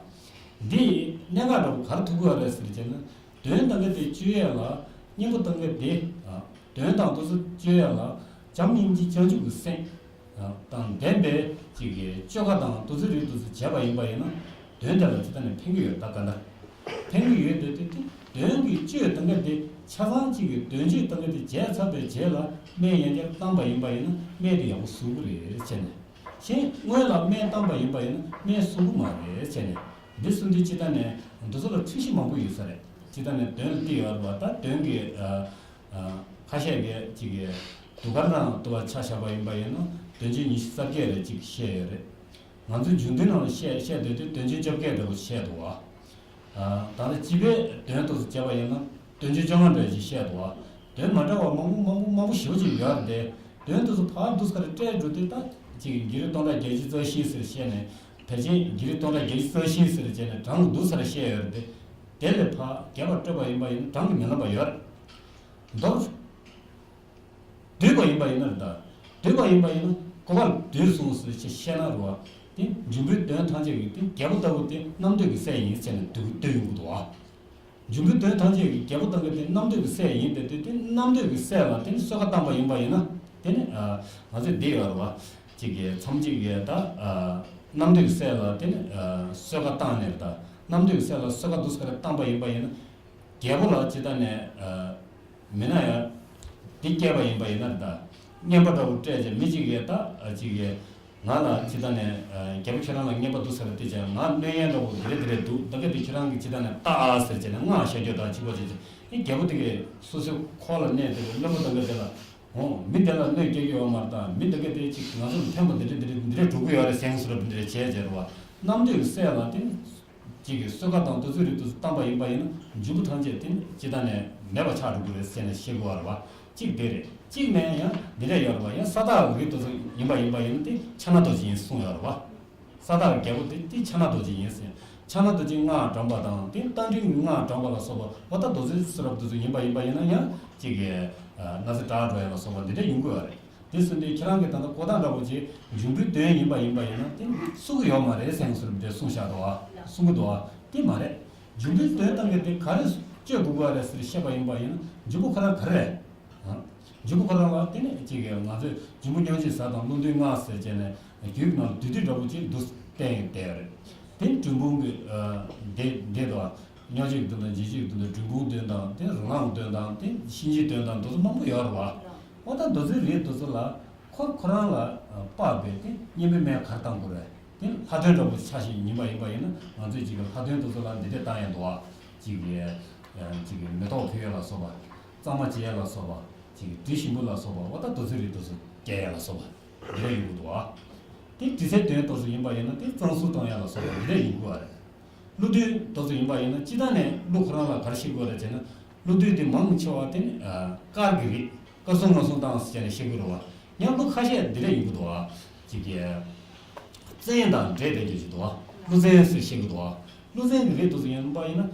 འདི་གནད་འགག་འདྲ་པོ་ག་རེ་ཐུག་གི་ཡོད་རེད་ཟེར་བྱས་ན། དོན་དང་གི་དེ་སྤྱོད་ཡས་ལ་སྙིང་པོ་དང་གི་དེ། ཨ། དོན་དང་དུ་སུ་སྤྱོད་ཡས་ལ་བྱམས་སྙིང་རྗེ་བྱང་ཆུབ་ཀྱི་སེམས། ཨ། དང་ལྡན་པའི་གཅིག་གི་བཅོས་ཁ་དང་དུ་སུ་རིགས་དུ་སུ་བྱས་པ་ཡིན་པ་ཡིན་ན། དོན་དེ་ལ་ཇི་ལྟར་ནས་ཕན་གྱི་ཡོད་ད་ག་འདྲ། ཕན་གྱི་ཡོད་དེ་དེ་དེ་དོན་གྱི་བཅུད་དང་གི་དེ་ཆ་ཚང་གཅིག་གི་དོན་བཅུད་དང་གི་དེ་བྱས་ཚར་བའི་རྗེས་ལ་སྨན་ཡང་བསྐྱར་བཏང་པ་ཡིན་པ་ཡིན་ན་སྨན་དེ་ཡག་པོ་བཟོ་གི་རེད་བྱས་ནས། གཞན་སྔོན་ལ་སྨན་བཏང་པ་ཡིན་པ་ཡིན་ན་སྨན་བཟོ་གི་མ་རེད་བྱས་ནས། འདི་གསུམ་འདི་སྤྱིར་བཏང་ནས་འདི་ཚོ་ལ་འཁྲུལ་གཞི་མང་པོ་ཡོད་ས་རེད། སྤྱིར་བཏང་ནས་དོན་ལ་བལྟས་ཡོད་རེད་བ། ད་དོན་གྱི། ཨ། ཨ། ཁ་ཤས་ཀྱིས་གཅིག་གིས་དུས་འཁོར་དང་བསྟུན་པ་ཆ་བཞག་པ་ཡིན་པ་ཡིན་ན་དོན་ཚན་ཉི་ཤུ་རྩ་བརྒྱད་རེ་གཅིག་བཤད་ཡོད་རེད། ང་ཚོའི་འཇུག་འདི་ནང་ལ་བཤད་བཤད་སྡོད་དུས་དོན་ཚན་བཅོ་བརྒྱད་འདྲ་བོ་བཤད་འདུག་བ། ཨ། ད་ལྟ་སྤྱི་པའི་དོན་དུ་བྱས་པ་ཡིན་ན་དོན་ཚན་བཅོ་ལྔ་འདྲ་ཞིག་བཤད་འདུག་བ། དོན་མ་འདྲ་བ་མང་པོ་མང་པོ་མང་པོ་ཞེ་པོ་ཅིག་ཡོད་རེད་དེ། དོན་དུ་ཕར་འདུག་ག་རེ་སྤྲད་འགྲོ་དུས་ད་ གཅིག་གིས་བརྒྱུད་རིམ་སྟོང་ཕྲག་བརྒྱད་ཅུ་རྩ་བཞི་ཟེར་བཤད་ནས། ཕལ་ཆེར་བརྒྱུད་རིམ་སྟོང་ཕྲག་བརྒྱད་ཅུ་རྩ་བཞི་ཟེར་བྱས་ནས་གྲངས་ཀྱི་འདུག་སར་བཤད་ཡོད་རེད་དེ། དེ་ལས་ཕར་རྒྱས་པར་སྤྲོས་པ་ཡིན་པ་ཡིན་ན་གྲངས་ཀྱིས་མི་ལོན་པ་ཡོད་རེད། མདོར་བསྡུས་པ་ཡིན་པ་ཡིན་ན་རེད་ད། བསྡུས་པ་ཡིན་པ་ཡིན་ན་གོ་བར་བསྡུས་གསུངས་ཟེར་ཅེས་བཤད་ན་རེད་བ། དེ་འབྱུང་པོའི་དོན་ཐམས་ཅད་ཀྱི་དེ་རྒྱལ་པོ་ལྟ་བུ་དེ་རྣམ་འདོད་ཀྱི་སྲས་ཡིན་ཟེར་ནས་བསྡུས་བསྡུས་ཡོང་གི་འདུག་བ། འབྱུང་པོའི་དོན་ཐམས་ཅད་ཀྱི་རྒྱལ་པོ་ལྟ་བུ་དེ་རྣམ་འདོད་ཀྱི་སྲས་ཡིན་པས་དེ་དེ་རྣམ་འདོད་ཀྱི་སྲས་ལ་དེ་ནི་གསོལ་ཁ་བཏང་པ་ཡིན་པ་ཡིན་ན། དེ་ནི་ཨ་ང་ཚོས་འདི་ཡོད་རེད་བ། གཅིག་གིས་མཚམས་གཅིག་གིས་ད་ཨ་རྣམ་འདོད་ཀྱི་སྲས་ལ་དེ་ནི་ཨ་གསོལ་ཁ་བཏང་ནས་རེད་ད། རྣམ་འདོད་ཀྱི་སྲས་ལ་གསོལ་ཁ་འདུག་སེ་བཏང་པ་ཡིན་པ་ཡིན་ན། རྒྱལ་པོ་ལ་ཇི་ལྟར་ནས་ཨ་མིན་ན་ཡང་འདི་སྐྱེས་པ་ཡིན་པ་ཡིན་ན་རེད་ད། རྔན་པ་འདྲ་བོ་སྤྲད་ཅིག་མི་གཅིག་གིས་ད་ཨ་གཅིག་གིས་ང་ལ་ཇི་ལྟར་ནས་ཨ་རྒྱལ་པོ་ཁྱེད་རང་ལ་རྔན་པ་འདུག་ཟེར་བ་དེ་ཅང་ང་གནོད་ཡས་འདྲ་བོ་འདི་རེད་འདི་རེད་འདུག་ད་ག་དེ་ཁྱེད་རང་གིས་ཇི་ལྟར་ནས་ལྟ་ཨ་ཟེར་བྱས་ནས་ང་བཤད་རྒྱུ་དང་གཅིག་པ་བྱས་ཅིག་ཨེ་རྒྱལ་པོ་དེ་གིས་སོ་སོའི་འཁོར་ལ་གནས་བསྡད་པའི་བློན་པོ་ད་ག་དེ་ལ་འོང་མི་དེ་ལ་གནོད་སྐྱེལ་གྱི་ཡོད་མ་རེད་ད། མི་ད་ག་དེ་ཅིག་ང་ཚོ་ལ་ཕན་པ་འདི་རེད་འདི་རེད་འདི་རེད་འགྲོ་གི་ཡོད་རེད་ཟེར་སོ་ར་འདི་རེད་བྱས་བྱས་རེད་བ། རྣམ་འདོད་ཀྱི་སྲས་ལ་དེ་ནི། གཅིག་གིས་གསོལ་ཁ་དང་དུས་ཚོད་རིང་དུ་བཏང་པ་ཡིན་པ་ཡིན་ན་འབྱུང་པོ་ཐམས་ཅད་དེ་ནི་ཇི་ལྟར་ནས་མེད་པ་ཆགས་འགྲོ་གི་རེད་ཟེར་ནས་བཤད་དགོས་པ་རེད་བ། གཅིག་དེ་རེད། གཅིག་ནས་ཡང་འདི་འདྲ་ཡོད་རེད་བ། ཡང་ས་བདག་རིང་དུ་ཡིན་པ་ཡིན་པ་ཡིན་ན་དེ་ཕྱག་ན་རྡོ་རྗེ་ཡིན་གསུངས་ཡོད་རེད་བ། ས་བདག་རྒྱལ་པོ་དེ་དེ་ཕྱག་ན་རྡོ་རྗེ་ཡིན་ཟེར། ཕྱག་ན་རྡོ་རྗེ་སྔགས་བགྲངས་པ་དང་དེ་རྟ་མགྲིན་གྱི་སྔགས་བགྲངས་པ་ལ་སོགས་པ་འོ་ད་རྡོ་རྗེ་སེ་རབ་དེ་ཚོ་ཡིན་པ་ཡིན་པ་ཡིན་ན་ཡང་གཅིག་གིས་སྣ་རྩེ་བྲག་འགྲོ་ཡ་ལ་སོགས་པ་འདི་འདྲ་ཡོང་གི་ཡོད་རེད། དེ་ཟེར་དུས་ཁྱེད་རང་གིས་ད་ལྟ་གོ་སྟངས་འདྲ་པོ་ཅིག་འབྱུང་པོའི་དོན་ཡིན་པ་ཡིན་པ་ཡིན་ན་དེ་གསུང་གི་ཡོད་མ་རེད་ཟེར་ཟེར་བའི་གསུང་བཞག་འདུག་བ། གསུང་གི་འདུག་བ། དེ་མ་རེད། འབྱུང་པོའི་དོན་བཏང་མཁན་དེ་ག་རེ་སྤྱོད་དགོས་པ་རེད་ཟེར་བཤད་པ་ཡིན་པ་ཡིན་ན་འབྱུང་པོ་ཁོ་རང་ག་རེ་རེད། ཨ། འབྱུང་པོ་ཁོ་རང་ལ་དེ་ནས་གཅིག་གིས་ང་ཚོས་འབྱུང་པོ་སྨྱོ་བྱེད་ཟ་དང་བློ་འདུན་ལྔ་ཟེར་བྱས་ནས་རྒྱུད་ཀྱི་ནང་ལ་བསྡུས་བསྡུས་འདྲ་པོ་ཅིག་འདུག་བསྟན་ཡོད་བསྡད་ཡོད་རེད། དེ་འབྲུམ་སྤུན་གྱི་ཨ་འདི་འདི་དང་། སྨྱོ་བྱེད་ཀྱི་དོན་དང་འབྱེད་བྱེད་ཀྱི་དོན་དང་འབྲུམ་སྤུན་དོན་དང་དེ་རང་རང་དོན་དང་དེ་གཤིན་རྗེའི་དོན་དང་འདི་ཚོ་མང་པོ་ཡོད་རེད་བ། འོ་ད་འདི་ཚོའི་རིགས་འདི་ཚོ་ལ་ཁོ་ཁོ་རང་ལ་དཔག་པའི་དེ་གཉེན་པོའི་སྨན་ག་རེ་བཏང་དགོས་རེད། དེ་ལྷ་དོན་འདྲ་པོ་ཆ་ཞིག་ཡིན་པ་ཡིན་པ་ཡིན་ན་ང་ཚོས་ཅིག་གི་ལྷ་དོན་འདི་ཚོ་ལ་འདི་འདྲས་བཏང་ཡ་འདུག་བ། ཅིག་གི་ཅིག་གི་མེ་ཏོག་ཕུལ་ཡ་ལ་སོགས་པ། གཙང་མ་བྱེད་ཡ་ལ་སོགས་པ། ཅིག་གི་དྲི་ཞིམ་པོ་ལ་སོགས་པ་འོ་ད་འདི་ཚོའི་རིགས་འདི་ཚོ་སྐྱེལ་ཡ་ལ་སོགས་པ། འདི་འདྲས་ཡོང་གི་འདུག་བ། དེ་དྲི་ཟའི་དོན་འདི་ཚོ་ཡིན་པ་ཡིན་ན་དེ་གཙང་བསུ་བཏང་ཡ་ལ་སོགས་པ་འདི་འདྲས་ཡོང་གི་བ་རེད། ཀླུ་བདུད་དེ་ཚོ་ཡིན་པ་ཡིན་ན་སྤྱིར་བཏང་ནས་ཀླུ་ཁོ་རང་ལ་ག་རེ་བཤད་དགོས་རེད་ཅེ་ན། ཀླུ་བདུད་དེ་མང་ཆེ་བ་དེ་ནི་དཀར་གྱི་རིགས་དཀར་གསུམ་མངར་གསུམ་བཏང་ཟེར་ནས་བཤད་ཀྱི་རེད་བ། ཡང་ཀླུ་ཁ་ཤས་འདི་འདྲ་ཡིན་གྱི་འདུག་བ། ཅིག་གི་བཙན་དང་འདྲེས་བསྡད་ཀྱི་ཅིག་འདུག་བ། ཀླུ་བཙན་ཟེར་བཤད་ཀྱི་འདུག་བ། ཀླུ་བཙན་གྱི་རིགས་དེ་ཚོ་ཡིན་པ་ཡིན་ན་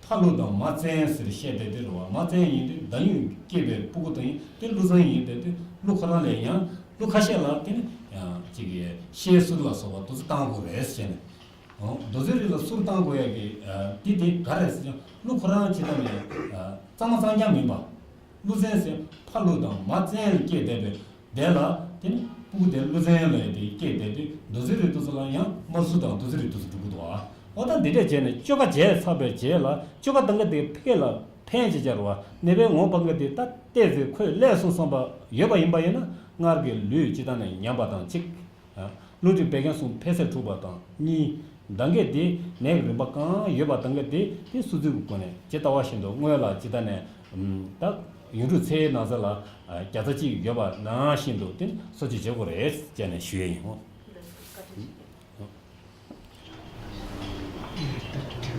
ཕ་ཀླུ་དང་མ་བཙན་ཟེར་བཤད་བསྡད་དེ་རེད་བ། མ་བཙན་ཡིན་དུས་བདག་ཉིད་སྐྱེས་པའི་སྤུ་གུ་དང་ཡིན་དེ་ཀླུ་བཙན་ཡིན་བསྡད་དུས་ཀླུ་ཁོ་རང་ལས་ཡང་ཀླུ་ཁ་ཤས་ལ་དེ་ནི་ཡང་ཅིག་གི་གཤེད་གསུར་ལ་སོགས་པ་དེ་ཚོ་བཏང་དགོས་རེད་ཟེར་ནས། འོ། མདོ་རྩའི་རིགས་ལ་གསུར་བཏང་དགོས་ཡ་གི་ཨ་འདི་དེ་ག་རེ་ཟེར་ན་ཀླུ་ཁོ་རང་ཇི་ལྟར་ནས་ཨ་གཙང་མ་གཙང་རྐྱང་མིན་པ། ཀླུ་བཙན་ཟེར་ཕ་ཀླུ་དང་མ་བཙན་ལ་སྐྱེས་བསྡད་པའི་དེ་ལ་དེ་ནི་སྤུ་གུ་དེ་ཀླུ་བཙན་ལ་དེ་སྐྱེས་བསྡད་དུས་མདོ་རྩའི་རིགས་དེ་ཚོ་ལ་ཡང་དམར་གསུར་དང་མདོ་རྩའི་རིགས་དེ་ཚོ་འགྲོ་གི་འདུག་ཨ། འོ་ད་འདི་འདྲས་བྱས་ནས་བཅོས་ཁ་བྱས་ཚར་བའི་རྗེས་ལ་བཅོས་ཁ་བཏང་གི་དེ་ཕ་སྐད་ལ་ཕན་ཅེས་བྱ་རུ་བ་ནད་པའི་ངོ་སྤང་གི་དེ་ད་ལྟས་ཟེར་ཁོས་ལས་གསུངས་བསམ་པ་ཡོད་པ་ཡིན་པ་ཡིན་ན་སྔར་གྱི་ལུས་ཇི་ལྟར་ནས་ཉམས་པ་དང་གཅིག་བསླུ་བྲིད་བད་ཀན་གསུམ་འཕེལ་ཟད་འཁྲུགས་པ་དང་གཉིས། མདའ་འགས་དེ་ནད་ཀྱི་རིམ་པ་གང་ཡོད་པ་དང་འགས་དེ་དེ་སོ་སོའི་སྒོ་ནས་ཇི་ལྟ་བ་བཞིན་དུ་སྔོན་ལ་ཇི་ལྟ་ནས་ད་ཡུངས་འབྲུ་ཚེའི་ན་ཚ་ལ་བརྒྱ་རྩ་གཅིག་ཡོད་པ་ནང་བཞིན་དུ་དེ་གསོ་བཅོས་བྱེད་དགོས་རེད་ཅེས་ནས་ཞུ་ཡས་ཡིན།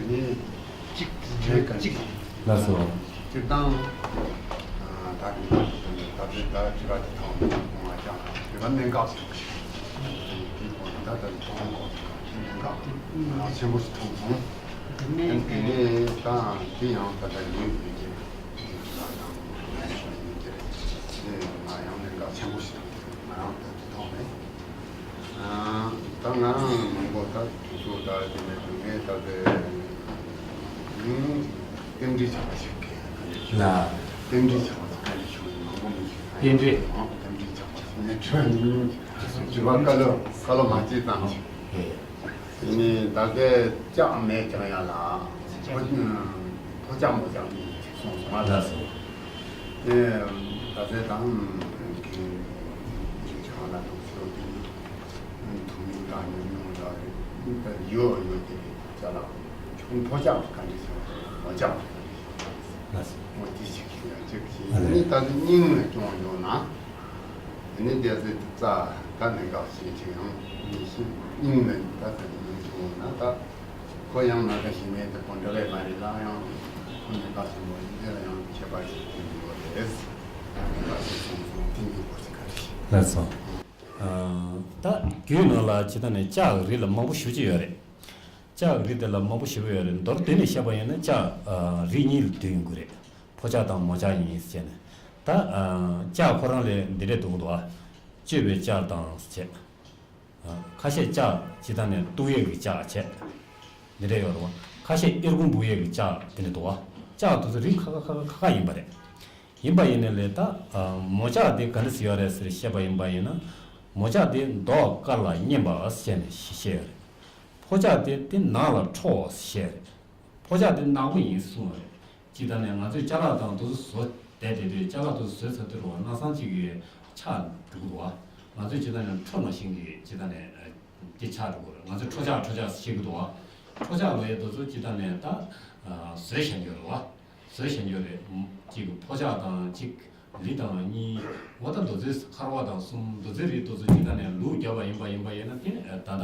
དྲི་བ་གཅིག་དྲི་བ་གཅིག་ལགས་སོ། སྤྱིར་བཏང་ད་ད་ད་དྲི་བ་དེ་ཐོག་ནས་མཐོང་བ་ཀྱང་དྲི་བ་གནད་འགག་ཆེན་པོ་ཞིག་དེའི་སྐོར་ད་ལྟ་མཐོང་གོ་གནད་འགག་ཆེན་པོ་ཞིག་མཐོང་སོང་། དེ་ནས་ད་དེ་ཡང་ད་ལྟ་ཡིན་ཡིན་གྱི་ད་དང་ཡིན་གྱི་དེ་ང་ཡང་གནད་འགག་ཆེན་པོ་ཞིག་ང་རང་ད་དེ་ཐོག་ནས། ད་ང་རང་མང་པོ་ད་དུས་ཚོད་ད་དེ་ནས་དུས་ངས་ད་དེ་རྟེན་འབྲེལ་བྱ་བ་ཞིག་གི་ལ། རྟེན་འབྲེལ་བྱ་བ་ཞིག་ག་ནས་བྱུང་ཡིན་མང་པོ་མི་ཤེས། རྟེན་འབྲེལ། རྟེན་འབྲེལ་བྱ་བ་ཞིག་ནས་དྲི་བ་ཉུང་ཉུང་ཞིག་དྲི་བ་བཀའ་སློབ་བཀའ་སློབ་མ་བྱེད་ཙམ་ཞིག་དེ་ནས་ད་གའི་ལྕགས་མེད་ཀྱང་ཡ་ལ་ཕོ་ཕོ་ལྕགས་མོ་ལྕགས་གཉིས་ཞིག་སོང་སོང་བ་ལ་སོང་། དེ་ད་ཚེ་དང་གི་ཆང་ལ་འདུག་ཚེ་འདི་ཐུང་ཉུང་དང་ཉུང་ཉུང་ལ་ཡོད་ཡོད་དེ་རེད་ཅ་ལག་ཁྱུང་ཕོ་ལྕགས་ག་འདྲ་ཞིག་མོ་ལྕགས་ག་འདྲ་ཞིག་མོ་དེ་ཞིག་ཡང་གཅིག་བྱས་ནི་ད་ཚེ་སྙིང་ནས་སྐྱོང་ཡོང་ན། དེ་ནས་བསྡད་ཚེ་རྩ་ད་གནད་འགག་ཆེ་ཆེ་ཡང་མི་ཤེས། སྙིང་ནས་ད་ཚེ་སྙིང་ཆུང་ན་ད་ཁོ་ཡང་ན་ད་ཞི་མེད་དེ་ཁོ་འདྲ་བས་མ་རེད་ལ་ཡང་ཁོ་གནད་འགག་ཆེན་པོ་ཡིན། དེ་ལ་ཡང་ཁྱད་པར་ཞིག་སྐྱེ་གི་ཡོད་རེད། གནད་འགག་ཆེ་སོང་སོང་དེ་གཉིས་པོ་ཞིག་ག་རེ་ཞིག་ལགས་སོ། ཨ། ད་རྒྱུད་ནང་ལ་ཇི་ལྟར་ནས་ལྕགས་རིགས་ལ་མང་པོ་ཞེ་པོ་ཅིག་ཡོད་རེད། ལྕགས་རིགས་དེ་ལ་མང་པོ་ཞེ་པོ་ཡོད་རེད། མདོར་བསྡུས་ནས་བཤད་པ་ཡིན་ན་ལྕགས་ཨ་རིགས་གཉིས་ལ་བསྡུས་ཡོང་གི་རེད། ཕོ་ལྕགས་དང་མོ་ལྕགས་ཡིན་ཟེར་ནས། ད་ཨ་ལྕགས་ཁོ་རང་ལ་འདི་འདྲས་འདུག་འདུག་ཨ། གཅོད་པའི་ལྕགས་དང་ཟེར། ཨ་ཁ་ཤས་ལྕགས་ཇི་ལྟར་ནས་གཏུབ་ཡས་ཀྱི་ལྕགས་བྱས། འདི་འདྲས་ཡོད་རེད་བ། ཁ་ཤས་གཡེར་ཁུང་འབུད་ཡས་ཀྱི་ལྕགས་དེ་འདྲས་འདུག་བ། ལྕགས་དེ་ཚོ་རིགས་ཁ་ཁ་ཁ་ཁ་ཁ་ཁ་ཡིན་པ་རེད། ཡིན་པ་ཡིན་ནའི་ལས་ད་ཨ་མོ་ལྕགས་དེ་ག་འདྲ་ཟེར་ཡོད་རེད་ཟེར་བཤད་པ་ཡིན་པ་ཡིན་ན། མོ་ལྕགས་དེ་མདོག་དཀར་ལ་མཉེན་པ་ཟེར་ནས་བཤད་ཡོད་རེད། ཕོ་ལྕགས་དེ་དེ་ནག་ལ་ཁྲོ་བ་ཟེར་བཤད་ཡོད་རེད། ཕོ་ལྕགས་དེ་ནག་པོ་ཡིན་གསུངས་པ་རེད། ཅི་ལྟར་ནས་ང་ཚོས་ཅ་ལག་དང་དེ་ཚོ་བཟོ་བསྡད་དེ་དུས་ཅ་ལག་དེ་ཚོ་བཟོས་ཚར་དུས་རུ་བ་སྣང་བསམ་གཅིག་གི་ཆགས་འགྲོ་གི་འདུག་བ། ང་ཚོས་ཅི་ལྟར་ནས་ཁྲོ་ནང་བཞིན་གྱི་ཅི་ལྟར་ནས་དེ་ཆགས་འགྲོ་གི་རེད། ང་ཚོས་ཁྲོ་ཆགས་ཁྲོ་ཆགས་བཤད་ཀྱི་འདུག་བ། ཁྲོ་ཆགས་ལོ་ཡས་དེ་ཚོ་ཅི་ལྟར་ནས་ད་བཟོས་བཞག་རྒྱུ་རེད་བ། བཟོས་བཞག་རྒྱུ་རེད། གཅིག་ཕོ་ལྕགས་དང་གཅིག་ལི་དང་གཉིས། འོ་ད་རྡོ་རྗེ་འཁར་བ་དང་གསུམ། རྡོ་རྗེ་རིགས་དེ་ཚོ་ཅི་ལྟར་ནས་ལུག་བརྒྱབ་པ་ཡིན་པ་ཡིན་པ་ཡིན་ན་དེ་ད་ལྟ་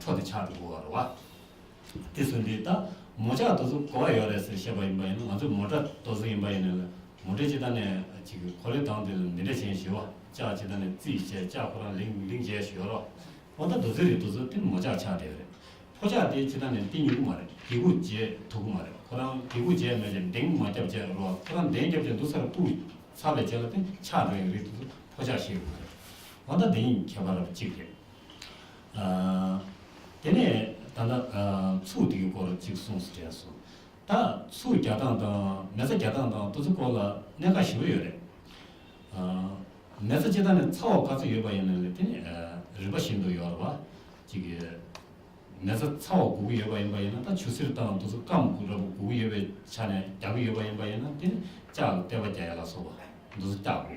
ཁྲོ་དེ་ཆགས་འགྲོ་གི་རེད་བ། དེ་ཚོ་འདི་ད་མོ་ལྕགས་དེ་ཚོ་གོ་བ་ཡོད་རེད་ཟེར་བཤད་པ་ཡིན་པ་ཡིན་ན། ང་ཚོ་མོ་ཊ་དེ་ཚོ་ཡིན་པ་ཡིན་ན་ལ་མོ་ཊའི་ཅི་ལྟར་ནས་ཅིག་གོ་ལའི་སྟེང་དེ་ལ་འདི་འདྲ་བྱས་ཞུ་བ། ལྕགས་ཅི་ལྟར་ནས་རྩིས་བྱས། ལྕགས་ཁོ་རང་ལིང་ལིང་བྱས་ཞུ་རོགས། འོ་ད་རྡོ་རྗེ་རིགས་དེ་ཚོ་དེ་མོ་ལྕགས་ཆགས་བསྡད་རེད། ཕོ་ལྕགས་དེ་ཅི་ལྟར་ནས་དེ་ཉུང་གི་མ་རེད། སྒྱེད་འགོག་བྱེད་ཐུབ་ཀྱི་མ་རེད། ཁོ་རང་སྒྱེད་འགོག་བྱས་མེད་ཅེས་གདེང་མ་བརྒྱབ་བྱས་རོགས། ཁོ་རང་གདེང་བརྒྱབ་བྱས་འདུག་སར་སྤུ་ཚ་བའི་རྗེས་ལ་དེ་ཆགས་འགྲོ་ཡི་རིགས་དེ་ཚོ་ཕོ་ལྕགས་ཞེས་དགོས་རེད། འོ་ད་དེ་གཉིས་ཁྱད་པར་གཅིག་རེད། ཨ། དེ་ནས་ད་ལྟ་ཨ་ཚུགས་དེ་གི་སྐོར་གཅིག་གསུངས་སུ་དྲན་སོང་། ད་ཚུགས་རྒྱག་སྟངས་དང་མེ་བཙའ་རྒྱག་སྟངས་དང་དེ་ཚོ་སྐོར་ལ་གནད་འགག་ཞེ་པོ་ཡོད་རེད། ཨ། མེ་བཙའ་ཅི་ལྟར་ནས་ཚ་བ་ག་ཚོད་ཡོད་པ་ཡིན་ན་ལས་དེ་ནི་ཨ་རིམ་པ་བཞིན་དུ་ཡོད་རེད་བ། གཅིག་གི་མེ་བཙའ་ཚ་བ་དགོས་ཀྱི་ཡོད་པ་ཡིན་པ་ཡིན་ན་ད་ཆུ་སེར་དང་དེ་ཚོ་སྐམ་དགོས་རབས་དགོས་ཀྱི་ཡོད་པའི་ཆ་ནས་རྒྱག་གི་ཡོད་པ་ཡིན་པ་ཡིན་ན་དེ་ནི་ལྕགས་ལ་ལྟེ་བ་རྒྱག་ཡ་ལ་སོགས་པ་དེ་ཚོ་རྒྱག་དགོས་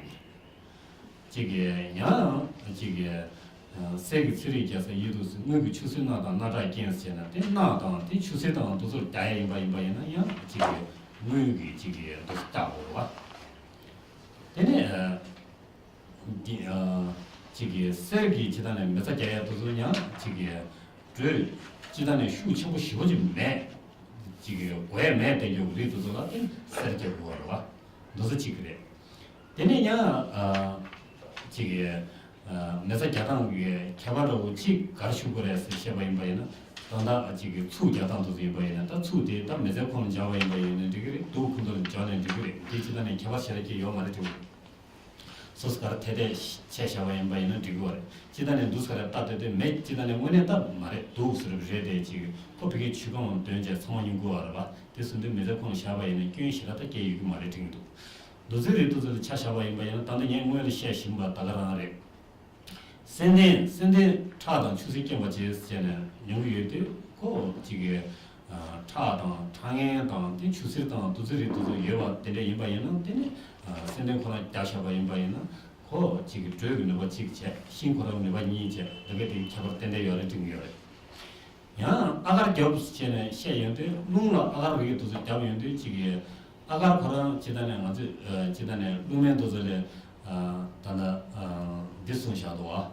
ཀྱི་རེད། གཅིག་གི་ཡང་གཅིག་གི་ཨ་གསེར་གྱི་ཚི་རིལ་རྒྱག་ས་ཡིན་དུས་སུ་དངུལ་གྱི་ཆུ་སེར་སྣ་དང་སྣ་ཁྲག་སྐྱེངས་ཟེར་ན་དེ་སྣ་དང་དེ་ཆུ་སེར་དང་དེ་ཚོར་རྒྱག་ཡ་ཡིན་པ་ཡིན་པ་ཡིན་ན་ཡང་གཅིག་གི་དངུལ་གྱི་གཅིག་གི་དེ་ཚོ་རྒྱག་དགོས་རེད་བ། དེ་ནས་ཨ་འདི་ཨ་གཅིག་གི་གསེར་གྱི་ཅི་ལྟར་ནས་མེ་བཙའ་རྒྱག་ཡ་དེ་ཚོ་ཡང་གཅིག་གི་དྲོད་ཅི་ལྟར་ནས་ཤུགས་ཆེན་པོ་ཞེ་པོ་ཅིག་མེད། གཅིག་གི་དགོས་ཡ་མེད་བསྡད་རྒྱུ་རིགས་དེ་ཚོ་ལ་དེ་གསེར་རྒྱག་དགོས་པ་རེད་བ། འདི་ཚོ་གཅིག་གི་རེད། དེ་ནས་ཡང་ཨ་གཅིག་གི་ཨ་མེ་བཙའ་རྒྱག་སྟངས་ཀྱི་ཁྱད་པར་འདྲ་བོ་གཅིག་ག་རེ་ཞུ་དགོས་རེད་ཟེར་བཤད་པ་ཡིན་པ་ཡིན་ན། ད་ལྟ་གཅིག་གི་ཚུགས་རྒྱག་སྟངས་དེ་ཚོ་ཡིན་པ་ཡིན་ན། ད་ཚུགས་དེ་ད་མེ་བཙའི་ཁོང་ལ་སྦྱར་བ་ཡིན་པ་ཡིན་ན་འགྲིག་གི་རེད། དུག་ཁོང་ཚོ་ལ་སྦྱར་ནས་འགྲིག་གི་རེད། དེ་ཅི་ལྟར་ནས་ཁྱད་པར་ཞེ་དྲག་ཅིག་ཡོད་མ་རེད་དྲན། སོ་སོ་ག་རེ་ཐད་ཐད་བྱས་བཞག་པ་ཡིན་པ་ཡིན་ན་འགྲིག་གི་རེད། ཅི་ལྟར་ནས་འདུག་ས་རེད་ལྟ་སྡོད་དུས་མེད། ཅི་ལྟར་ནས་དངོས་གནས་ད་མ་རེད། དུག་ཟེར་བ་རེད་དེ། ཅིག་ཁོ་ཕ་གིའི་ཆུ་ཁང་འདོན་བྱས་ཚང་མ་ཉུང་གི་བ་རེད་བ། དེ་སོང་དུས་མེ་བཙའི་ཁོང་ལ་བཞག་པ་ཡིན་ན་སྐྱོན་ཞེ་དྲག་ད་སྐྱེ་ཡོད་ཀྱི་མ་རེད་དྲན་གྱི་འདུག་རྡོ་རྗེ་རིགས་དེ་ཚོ་ལ་ཆ་བཞག་པ་ཡིན་པ་ཡིན་ན་ད་ལྟ་ངས་སྔོན་ལ་བཤད་བཞིན་པ་ད་ག་རང་རེད། སེང་ལྡེང་། སེང་ལྡེང་ཁྲག་དང་ཆུ་སེར་སྐྱེངས་པ་བྱས་ཟེར་ནས་ཉོ་གི་ཡོད་དུས་ཁོ་གཅིག་གི་ཁྲག་དང་ཁྲག་ངན་དང་དེ་ཆུ་སེར་དང་དུག་རྫས་རིགས་དེ་ཚོ་ཡོད་པ་དེ་འདྲ་ཡིན་པ་ཡིན་ན་དེ་ནི་སེང་ལྡེང་ཁོ་རང་རྒྱག་བཞག་པ་ཡིན་པ་ཡིན་ན་ཁོ་གཅིག་གི་དྲོད་ཀྱི་ནུས་པ་གཅིག་བྱས། ཤིང་ཁོ་རང་ནུས་པ་གཉིས་བྱས། འདི་ག་དེ་ཁྱད་པར་ཏན་ཏན་ཡོད་རེད་དྲན་གྱི་ཡོད་རེད། ཡང་ཨ་གར་རྒྱོབ་ཟེར་ནས་བཤད་ཡོང་དུས་རླུང་ལ་ཨ་གར་རིགས་དེ་ཚོ་རྒྱབ་ཡོང་དུས་གཅིག་གི་ཨ་གར་ཁོ་རང་ཅི་ལྟར་ནས་ང་ཚོས་ཨ་ཅི་ལྟར་ནས་རླུང་སྨན་དེ་ཚོ་ལས་ཨ་ད་ལྟ་ཨ་འདི་གསུངས་བཞག་འདུག་བ།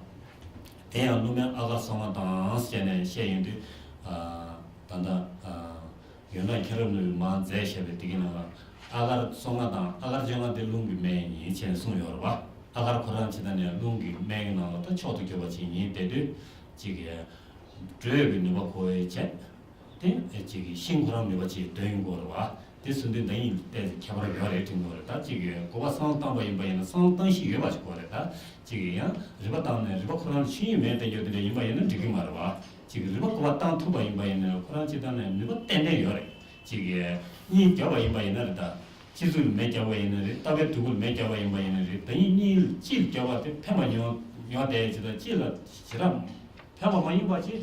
དེ་ཡང་རླུང་སྨན་ཨ་གར་སོ་ལྔ་དང་ཟེར་ནས་བཤད་ཡོང་དུས་ཨ་ད་ལྟ་ཨ་ཡོན་བདག་མཁྱེན་རབ་ནོར་བུས་མར་མཛད་བཞག་པའི་དེ་གི་ནང་ལ་ཨ་གར་སོ་ལྔ་དང་ཨ་གར་བཅོ་ལྔ་དེ་རླུང་གི་སྨན་ཡིན་ཟེར་ནས་གསུངས་ཡོད་རེད་བ། ཨ་གར་ཁོ་རང་ཅི་ལྟར་ནས་རླུང་གི་སྨན་གྱི་ནང་ལ་ད་མཆོག་ཏུ་གྱུར་པ་ཅིག་ཡིན་བསྡད་དུས་གཅིག་གི་དྲོད་ཀྱི་ནུས་པ་ཁོ་བོས་བྱས། དེ་གཅིག་གི་ཤིང་ཁོ་རང་ནུས་པ་ཅིག་འདོན་ཡོང་གི་ཡོད་རེད་བ། དེ་སོང་དུས་འདི་གཉིས་ལ་ཏོག་ཙམ་ཁྱད་པར་ཡོད་རེད་དྲན་གྱི་ཡོད་རེད། ད་གཅིག་གི་དགོས་པ་བསམ་བློ་བཏང་པ་ཡིན་པ་ཡིན་ན་བསམ་བློ་བཏང་གཞི་ཡོད་པ་ཅིག་དགོས་རེད། ད་གཅིག་གི་ཡང་རིག་པ་བཏང་ནས་རིག་པ་ཁོ་རང་ལ་ཆོས་ཉིད་མེད་བསྟན་རྒྱུ་དེ་འདྲ་ཡིན་པ་ཡིན་ན་འགྲིག་གི་མ་རེད་བ། གཅིག་གི་རིག་པ་དགོས་པ་བཏང་ཐུབ་པ་ཡིན་པ་ཡིན་ན་ཁོ་རང་སྤྱིར་བཏང་ནས་ནུས་པ་ཏན་ཏན་ཡོད་རེད། གཅིག་གི་གཉིད་རྒྱབ་པ་ཡིན་པ་ཡིན་ན་རེད། ད་སྤྱི་གཙུག་ལ་མེ་བརྒྱབ་པ་ཡིན་ན་རེད། རྟ་བའི་དུས་གུ་ལ་མེ་བརྒྱབ་པ་ཡིན་པ་ཡིན་ན་རེད། ད་གཉིད་གཉིད་གཅིག་ལ་བརྒྱབ་པ་དེ་ཕན་པ་ཉོ་ཉོ་བསྡད་ཅིག་དང་གཅིག་ལ་ཞེ་དྲག་ཕན་པ་མ་ཡིན་པ་ཅིག་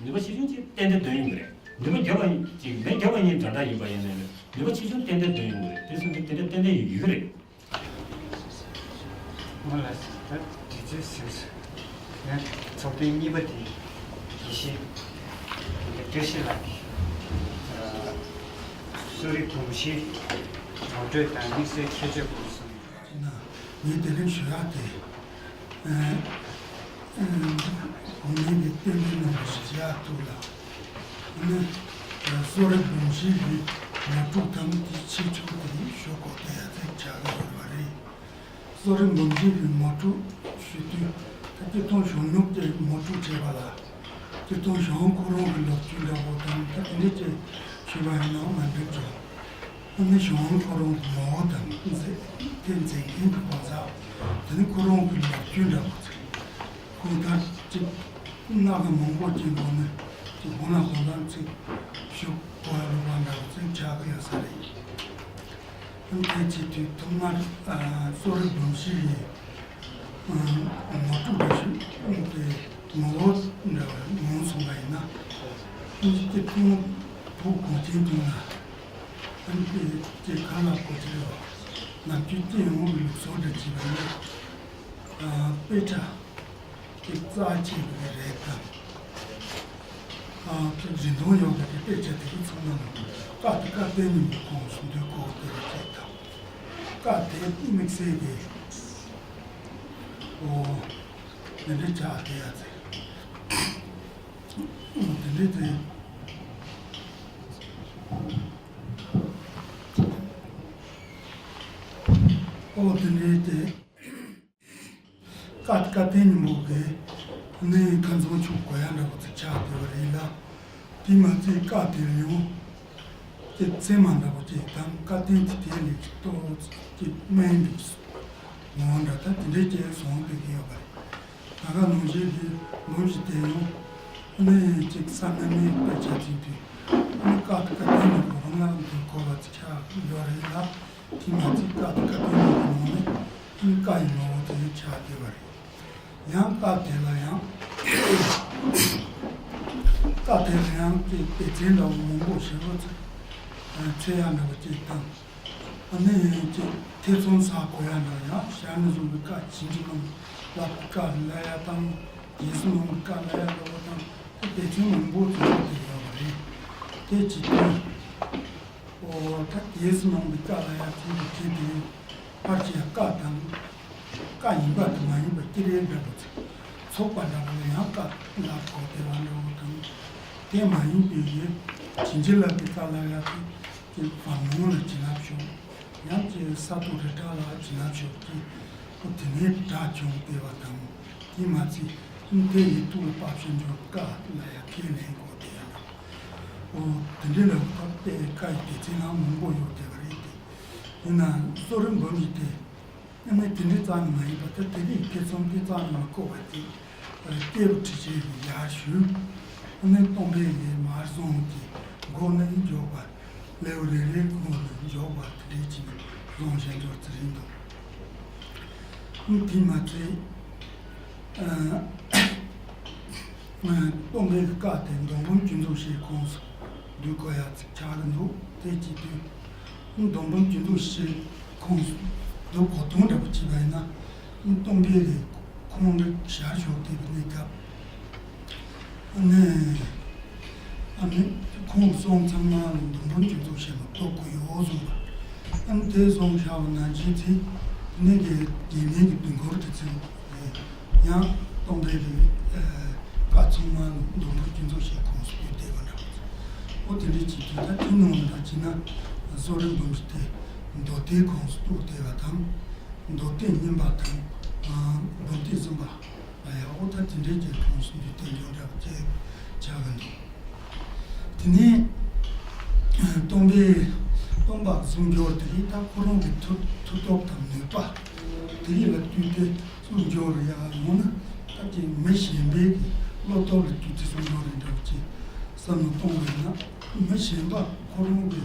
ནུས་པ་ཆེ་ཆུང་ཅིག་ཏན་ཏན་འདོན་ཡོང་གི་རེད། ནུས་པ་བརྒྱབ་པ་ཅིག་མེ་བརྒྱབ་པ་གཉིས་འདྲ་འདྲ་ཡིན་པ་ཡིན་ན་རེད། ནུས་པ་ཆེ་ཆུང་ཏན་ཏན་འདོན་ཡོང་གི་རེད། དེ་སོང་དུས་དེ་འདྲ་ཏན་ཏན་ཡོད་ཀྱི་རེད། ང་ལ་ད་དེ་ཚོའི་ཟེར་ངས་ཚོགས་དཔོན་གཉིས་པ་དེ་དགེ་བཤེས་བཀྲ་ཤིས་ལགས་ཀྱིས་གསོ་རིག་བུམ་གཞིའི་ངོ་སྤྲོད་དང་དམིགས་བསལ་ཁྱད་ཆོས་སྐོར་གསུངས། ན་ངས་དེ་རིང་ཞུ་ཡག་དེ། ཨ་ཨ་གོང་ནས་ཀྱི་བསྟན་པའི་རྣམ་པ་ཞིག་བཞག་ཐུབ་ལ། ཨ་ནི་གསོ་རིག་བུམ་གཞིའི་ངོ་སྤྲོད་དང་དེའི་ཁྱད་ཆོས་དེ་ཞུ་དགོས་དེ་ཡ་ཚན་ཆགས་ཀྱི་ཡོད་པ་རེད། གསོ་རིག་བུམ་གཞིའི་ངོ་སྤྲོད་ཞུ་དུས་ད་ སྐྱིད་སྡུག་གཞོན་ནུ་དེ་ངོ་སྤྲོད་བྱས་པ་ལ། སྐྱིད་སྡུག་གཞོན་ཁོ་རང་གི་ལོ་རྒྱུས་འདྲ་བོ་དང་ད་དེ་འདྲས་ཀྱི་ཞུས་པ་ཡིན་ན་མ་འགྲིག་ཅིང་། ཨ་ནི་གཞོན་ཁོ་རང་གི་ངོ་བོ་དང་མཛད་དེ་མཛད་མཁན་གྱི་གང་ཟག་དེ་ནི་ཁོ་རང་གི་ལོ་རྒྱུས་འདྲ་བོ་ཚིག་ཁོ་ད་ཅིག་སྣ་ཁ་མང་པོ་ཅན་པོ་ནི་ཅིག་གོང་ལ་གོང་ལ་ཚིག་ཞུ་དགོས་ལུགས་པ་འདྲ་བོ་ཚིག་ཆགས་ཀྱི་ཡོད་ས་རེད། དེ་བྱེད་དུས་ཐོག་མར་གསོ་རིག་སྒྲོམ་གཞི་ཡི་ངོ་སྤྲོད་འདྲ་ཞིག་དེ་ངོ་བོ་འདྲ་བར་ངོས་བཟུང་བ་ཡིན་ན། ཁོང་ཚོ་སྐྱིད་སྡུག་བོད་གངས་ཅན་ལྗོངས་ལ་ཨ་ནི་དེ་ག་ལ་གོ་ཆེ་བ་ནམ་རྒྱུན་སྐྱེ་ཡོང་བའི་ལུགས་སྲོལ་འདྲ་བྱས་པ་ཡིན་ན། དཔེ་ཆ་དེ་རྩ་ཆེན་པོ་རེད་དམ། ཨ་ཁྱོད་རིན་ཐང་ཡོད་པའི་དཔེ་ཆ་དེ་གའི་ཚང་མ་ལ་བཀའ་དེ་བཀའ་བསྟན་ནས་མི་ཁོང་སུ་འདོད་གོ་དེ་རེད་ཅེས་དང་། བཀའ་དེ་དམིགས་བསལ་གྱི་ཨོ་དེ་འདྲའི་ཆགས་བསྡད་ཡ་ཚེ་ཨོ་དེ་འདྲའི་དེ་ཨོ་དེ་འདྲའི་དེ། བཀའ་བཀའ་བསྟན་སྙིང་པོ་གི་གནས་ཁ་འཛོམས་ཆོག་གོ་ཡ་འདྲ་པོ་ཚིག་ཆགས་བསྡད་པ་རེད་ལ། དེ་མ་ཚད་བཀའ་དེར་ཡང་ཀྱི་ཚད་མ་འདྲ་པོ་ཅིག་དང་བཀའ་བསྟན་དེ་དེ་ལས་ཀྱི་ཏོག་ཙམ་ཀྱི་དམན་འདུག་ངོ་བོ་འདྲ་ད་དེ་འདྲའི་ཅན་བཟུང་བསྡད་ཀྱི་ཡོད་པ་རེད། ད་ག་ནང་བཞིན་གྱི་འབུམ་བཞི་དེ་ཡང་གནས་ཅིག་བསམ་ན་མེད་པའི་ཆ་ཚིག་དུས་ཨ་ནི་བཀའ་བཀའ་བསྟན་སྙིང་པོ་རང་ལ་འདུག་གོ་བ་ཚིག་ཆགས་ཡོད་རེད་ལ། དེ་མ་ཚད་བཀའ་དང་བཀའ་བསྟན་སྙིང་པོའི་ནང་ནས་ཨ་ནི་བཀའ་ཡི་ངོ་བོ་དེ་ཆགས་བསྡད་པ་རེད། ཡང་བཀའ་དེ་ལ་ཡང་བཀའ་དེ་ལ་ཡང་དེ་སྡེ་ཚན་འདྲ་བོ་མང་པོ་ཞེ་པོ་ཅིག་འཚོལ་ཡ་འདྲ་བོ་ཅིག་དང་། ཨ་ནི་ཅིག་ཐེ་ཚོམ་ཟ་དགོས་ཡ་འདྲ་ཡང་ཞལ་ནས་བཟུང་བའི་བཀའ་ཇི་འདྲ་གནང་ལབ་བཀའ་ལ་ཡ་དང་རྗེས་སུ་གནང་བའི་བཀའ་ལ་ཡ་འདྲ་བོ་དང་དེ་སྡེ་ཚན་མང་པོ་ཅིག་འཚོལ་བསྡད་ཡོད་པ་རེད། དེ་ཇི་ལྟར། ཨོ་ད་རྗེས་སུ་གནང་བའི་བཀའ་ལ་ཡ་ཐུགས་ཀྱི་དྲིན་དེ་ཕར་ཕྱིན་བཀའ་དང་། བཀའ་ཡིན་པ་དང་མ་ཡིན་པ་སྐྱེ་རེས་འདྲ་པོ་ཚིག་ཚོགས་པ་འདྲ་པོ་ལ་ཡང་བཀའ་ལ་གོ་བདེ་བ་འདྲ་པོ་དང་། དེ་མ་ཡིན་པའི་ཡེ་བྱིན་གྱིས་བརླབས་པའི་བཀའ་ལ་ཡ་ཐུགས་ཀྱི་བར་སྣང་ལ་བྱིན་རླབས་ཤོག་ཡང་ཅིག་ས་རྡོ་རི་བྲག་ལ་བྱིན་རླབས་ཤོག་ཅེས་ཁོ་དེ་ནས་སྒྲ་བྱུང་བདེ་བ་དང་། དེ་མ་ཚད་དེ་ཡི་ཐུགས་ལ་བབས་ཤིང་འབྱོར་བཀའ་ལ་ཡ་ཁས་ལེན་དགོས་བདེ་ཡ་འདྲ། ཨོ། དེ་འདྲའི་ལ་བབ་པའི་བཀའ་ཡི་སྡེ་ཚན་ལའང་མང་པོ་ཡོད་བསྡད་པ་རེད་དེ། ཡིན་ནའང་གསོ་རིག་འབུམ་བཞི་དེ་ཨ་ནི་དེ་འདྲའི་རྩ་ནས་མ་ཡིན་པ་དེ་དེ་རིགས་ཐེ་ཚོམ་དེ་རྩ་ནས་མ་བཀོད་པ་དེ་སྐྱེས་བུ་ཁྲི་ཆེན་གྱིས་ཡར་ཞུས། ཨ་ནི་སྟོང་པའི་ཡེ་མར་བཟུང་གི་སྒོ་ནས་འཇོག་པ། ལེའུ་རེ་རེའི་སྒོ་ནས་འཇོག་པ་དེ་འདྲའི་ཅིག་བཟུང་བཞིན་འཇོག་ཚུལ་ཡིན་འདུག་ཨ་ནི་དེ་མ་ཚད། ཨ། སྟོན་པའི་བཀའ་དེ་མདོ་འབུམ་སྤྱི་མདོ་ཞེས་ཁོངས་སུ་བསྡུ་དགོས་ཡ་ཅིག་ཆགས་ཀྱི་འདུག་དེ་ཅི་སྟེ། མདོ་འབུམ་སྤྱི་མདོ་ཞེས་ཁོངས་སུ་བསྡུ་དགོས་དོན་འདྲ་པོ་བྱས་པ་ཡིན་ན། སྟོན་པའི་ཁོང་གི་ཞལ་ཕྱོགས་དེ་གི་གནས་སྐབས། ཨ་ནི། ཨ་ནི་ཁོང་གསུང་ཚང་མ་ལ་མདོ་འབུམ་སྤྱི་མདོ་ཞེས་པ་གཏོགས་ཀྱི་ཡོད་གསུངས་པ། ཨ་ནི་དེ་གསུངས་བཞག་པ་ནང་བཞིན་དེ་ནས་ཀྱི་དགེ་འདུན་གྱི་དུས་འཁོར་དེ་ཚོ་ཡང་སྟོན་པའི་རིགས་བཀའ་ཚང་མ་ལ་མདོ་འབུམ་སྤྱི་མདོ་ཞེས་ཁོངས་སུ་བསྡུས་བསྡད་པ་འདྲ་བོ་ཚོ། ཨོ་དེ་འདྲའི་བྱེད་དུས་ད་དེ་ནང་ལ་བྱས་ན་གསོ་རིག་འབུམ་ཞིག་དེ་མདོ་སྡེའི་ཁོངས་སུ་གཏོགས་བསྡད་པ་དང་། མདོ་སྡེ་རྙིང་པ་དང་འབུམ་སྡེ་གསུམ་པ། ཡ་ཨོ་ད་དེ་འདྲའི་རྒྱལ་ཁོངས་སུ་འདུས་བསྟན་འབྱུང་འདྲ་བ་བཅས་ཆགས་ཀྱི་འདུག་དེ་ནས་སྟོན་པའི་སྟོན་པ་གསུང་སྦྱོར་དེ་རིགས་ད་ཁོ་རང་གི་མཐུ་མཐུ་སྟོབས་དང་ནུས་པ་དེ་རིགས་ལ་བསྟུན་ཏེ་གསུང་སྦྱོར་ཡ་ཡོང་ན་ད་ཀྱི་མི་གཞན་པའི་གི་བློ་སྟོབས་ལ་བསྟུན་ཏེ་གསུང་སྦྱོར་རེ་འདྲ་བ་ཅིག་བསམ་བློ་གཏོང་བ་ཡིན་ན་མི་གཞན་པ་ཁོ་རང་གི་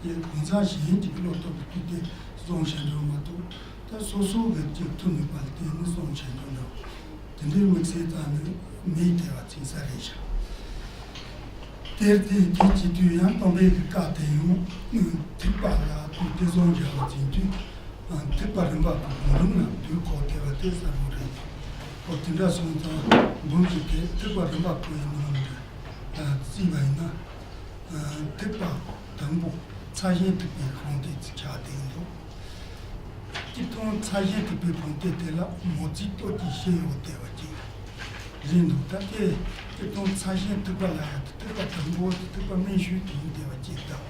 ཡང་གང་ཟག་གཞན་གྱི་བློ་སྟོབས་ཀྱིས་བསྟུན་ཏེ་གསུང་བྱ་འགྲོ་མ་གཏོགས་ད་སོ་སོ་གི་ཅིག་མཐུ་ནུས་པ་ལ་བརྟེན་ནས་གསུང་བྱ་འགྲོ་འདྲ་བོ་དེ་འདྲའི་དམིགས་བསལ་རྩ་ནས་མེད་བསྡད་པ་ཅིག་ས་རེད་ཤག་དེར་དེ་དེ་བྱེད་དུས་ཡང་སྟོན་པའི་གི་བཀའ་དེ་ཡང་ཐེག་པ་ལ་བསྟུན་ཏེ་གསུང་བྱ་བ་ཅིག་དུས་ཐེག་པ་རིམ་པ་གི་གོང་རིམ་ལ་བསྡུས་གོ་བསྡད་པ་དེ་གསལ་པོ་རེད། འོ་དེ་འདྲ་སོང་ཙང་འབུམ་གྱི་དེ་ཐེག་པ་རིམ་པ་བསྡུས་ཡིན་ནམ་རེད། བརྩིས་པ་ཡིན་ན། ཐེག་པ་དང་པོ་ཚད་གཞི་ཐེག་པའི་དཔུང་སྡེ་ཅིག་ཆགས་བསྡད་ཀྱི་འདུག་སྤྱིར་བཏང་ཚད་གཞི་ཐེག་པའི་དཔུང་སྡེ་དེ་ལ་མོ་རྩིས་སྟོབས་ཀྱི་ཤེས་ཡོན་བསྡད་པ་ཅིག་རེད་འདུག་ད་དེ་སྤྱིར་བཏང་ཚད་གཞི་ཐེག་པ་ལ་ཡང་ཐེག་པ་དང་པོ་དེ་ཐེག་པ་དམན་ཤོས་དེ་ཡིན་བསྡད་པ་ཅིག་དང་།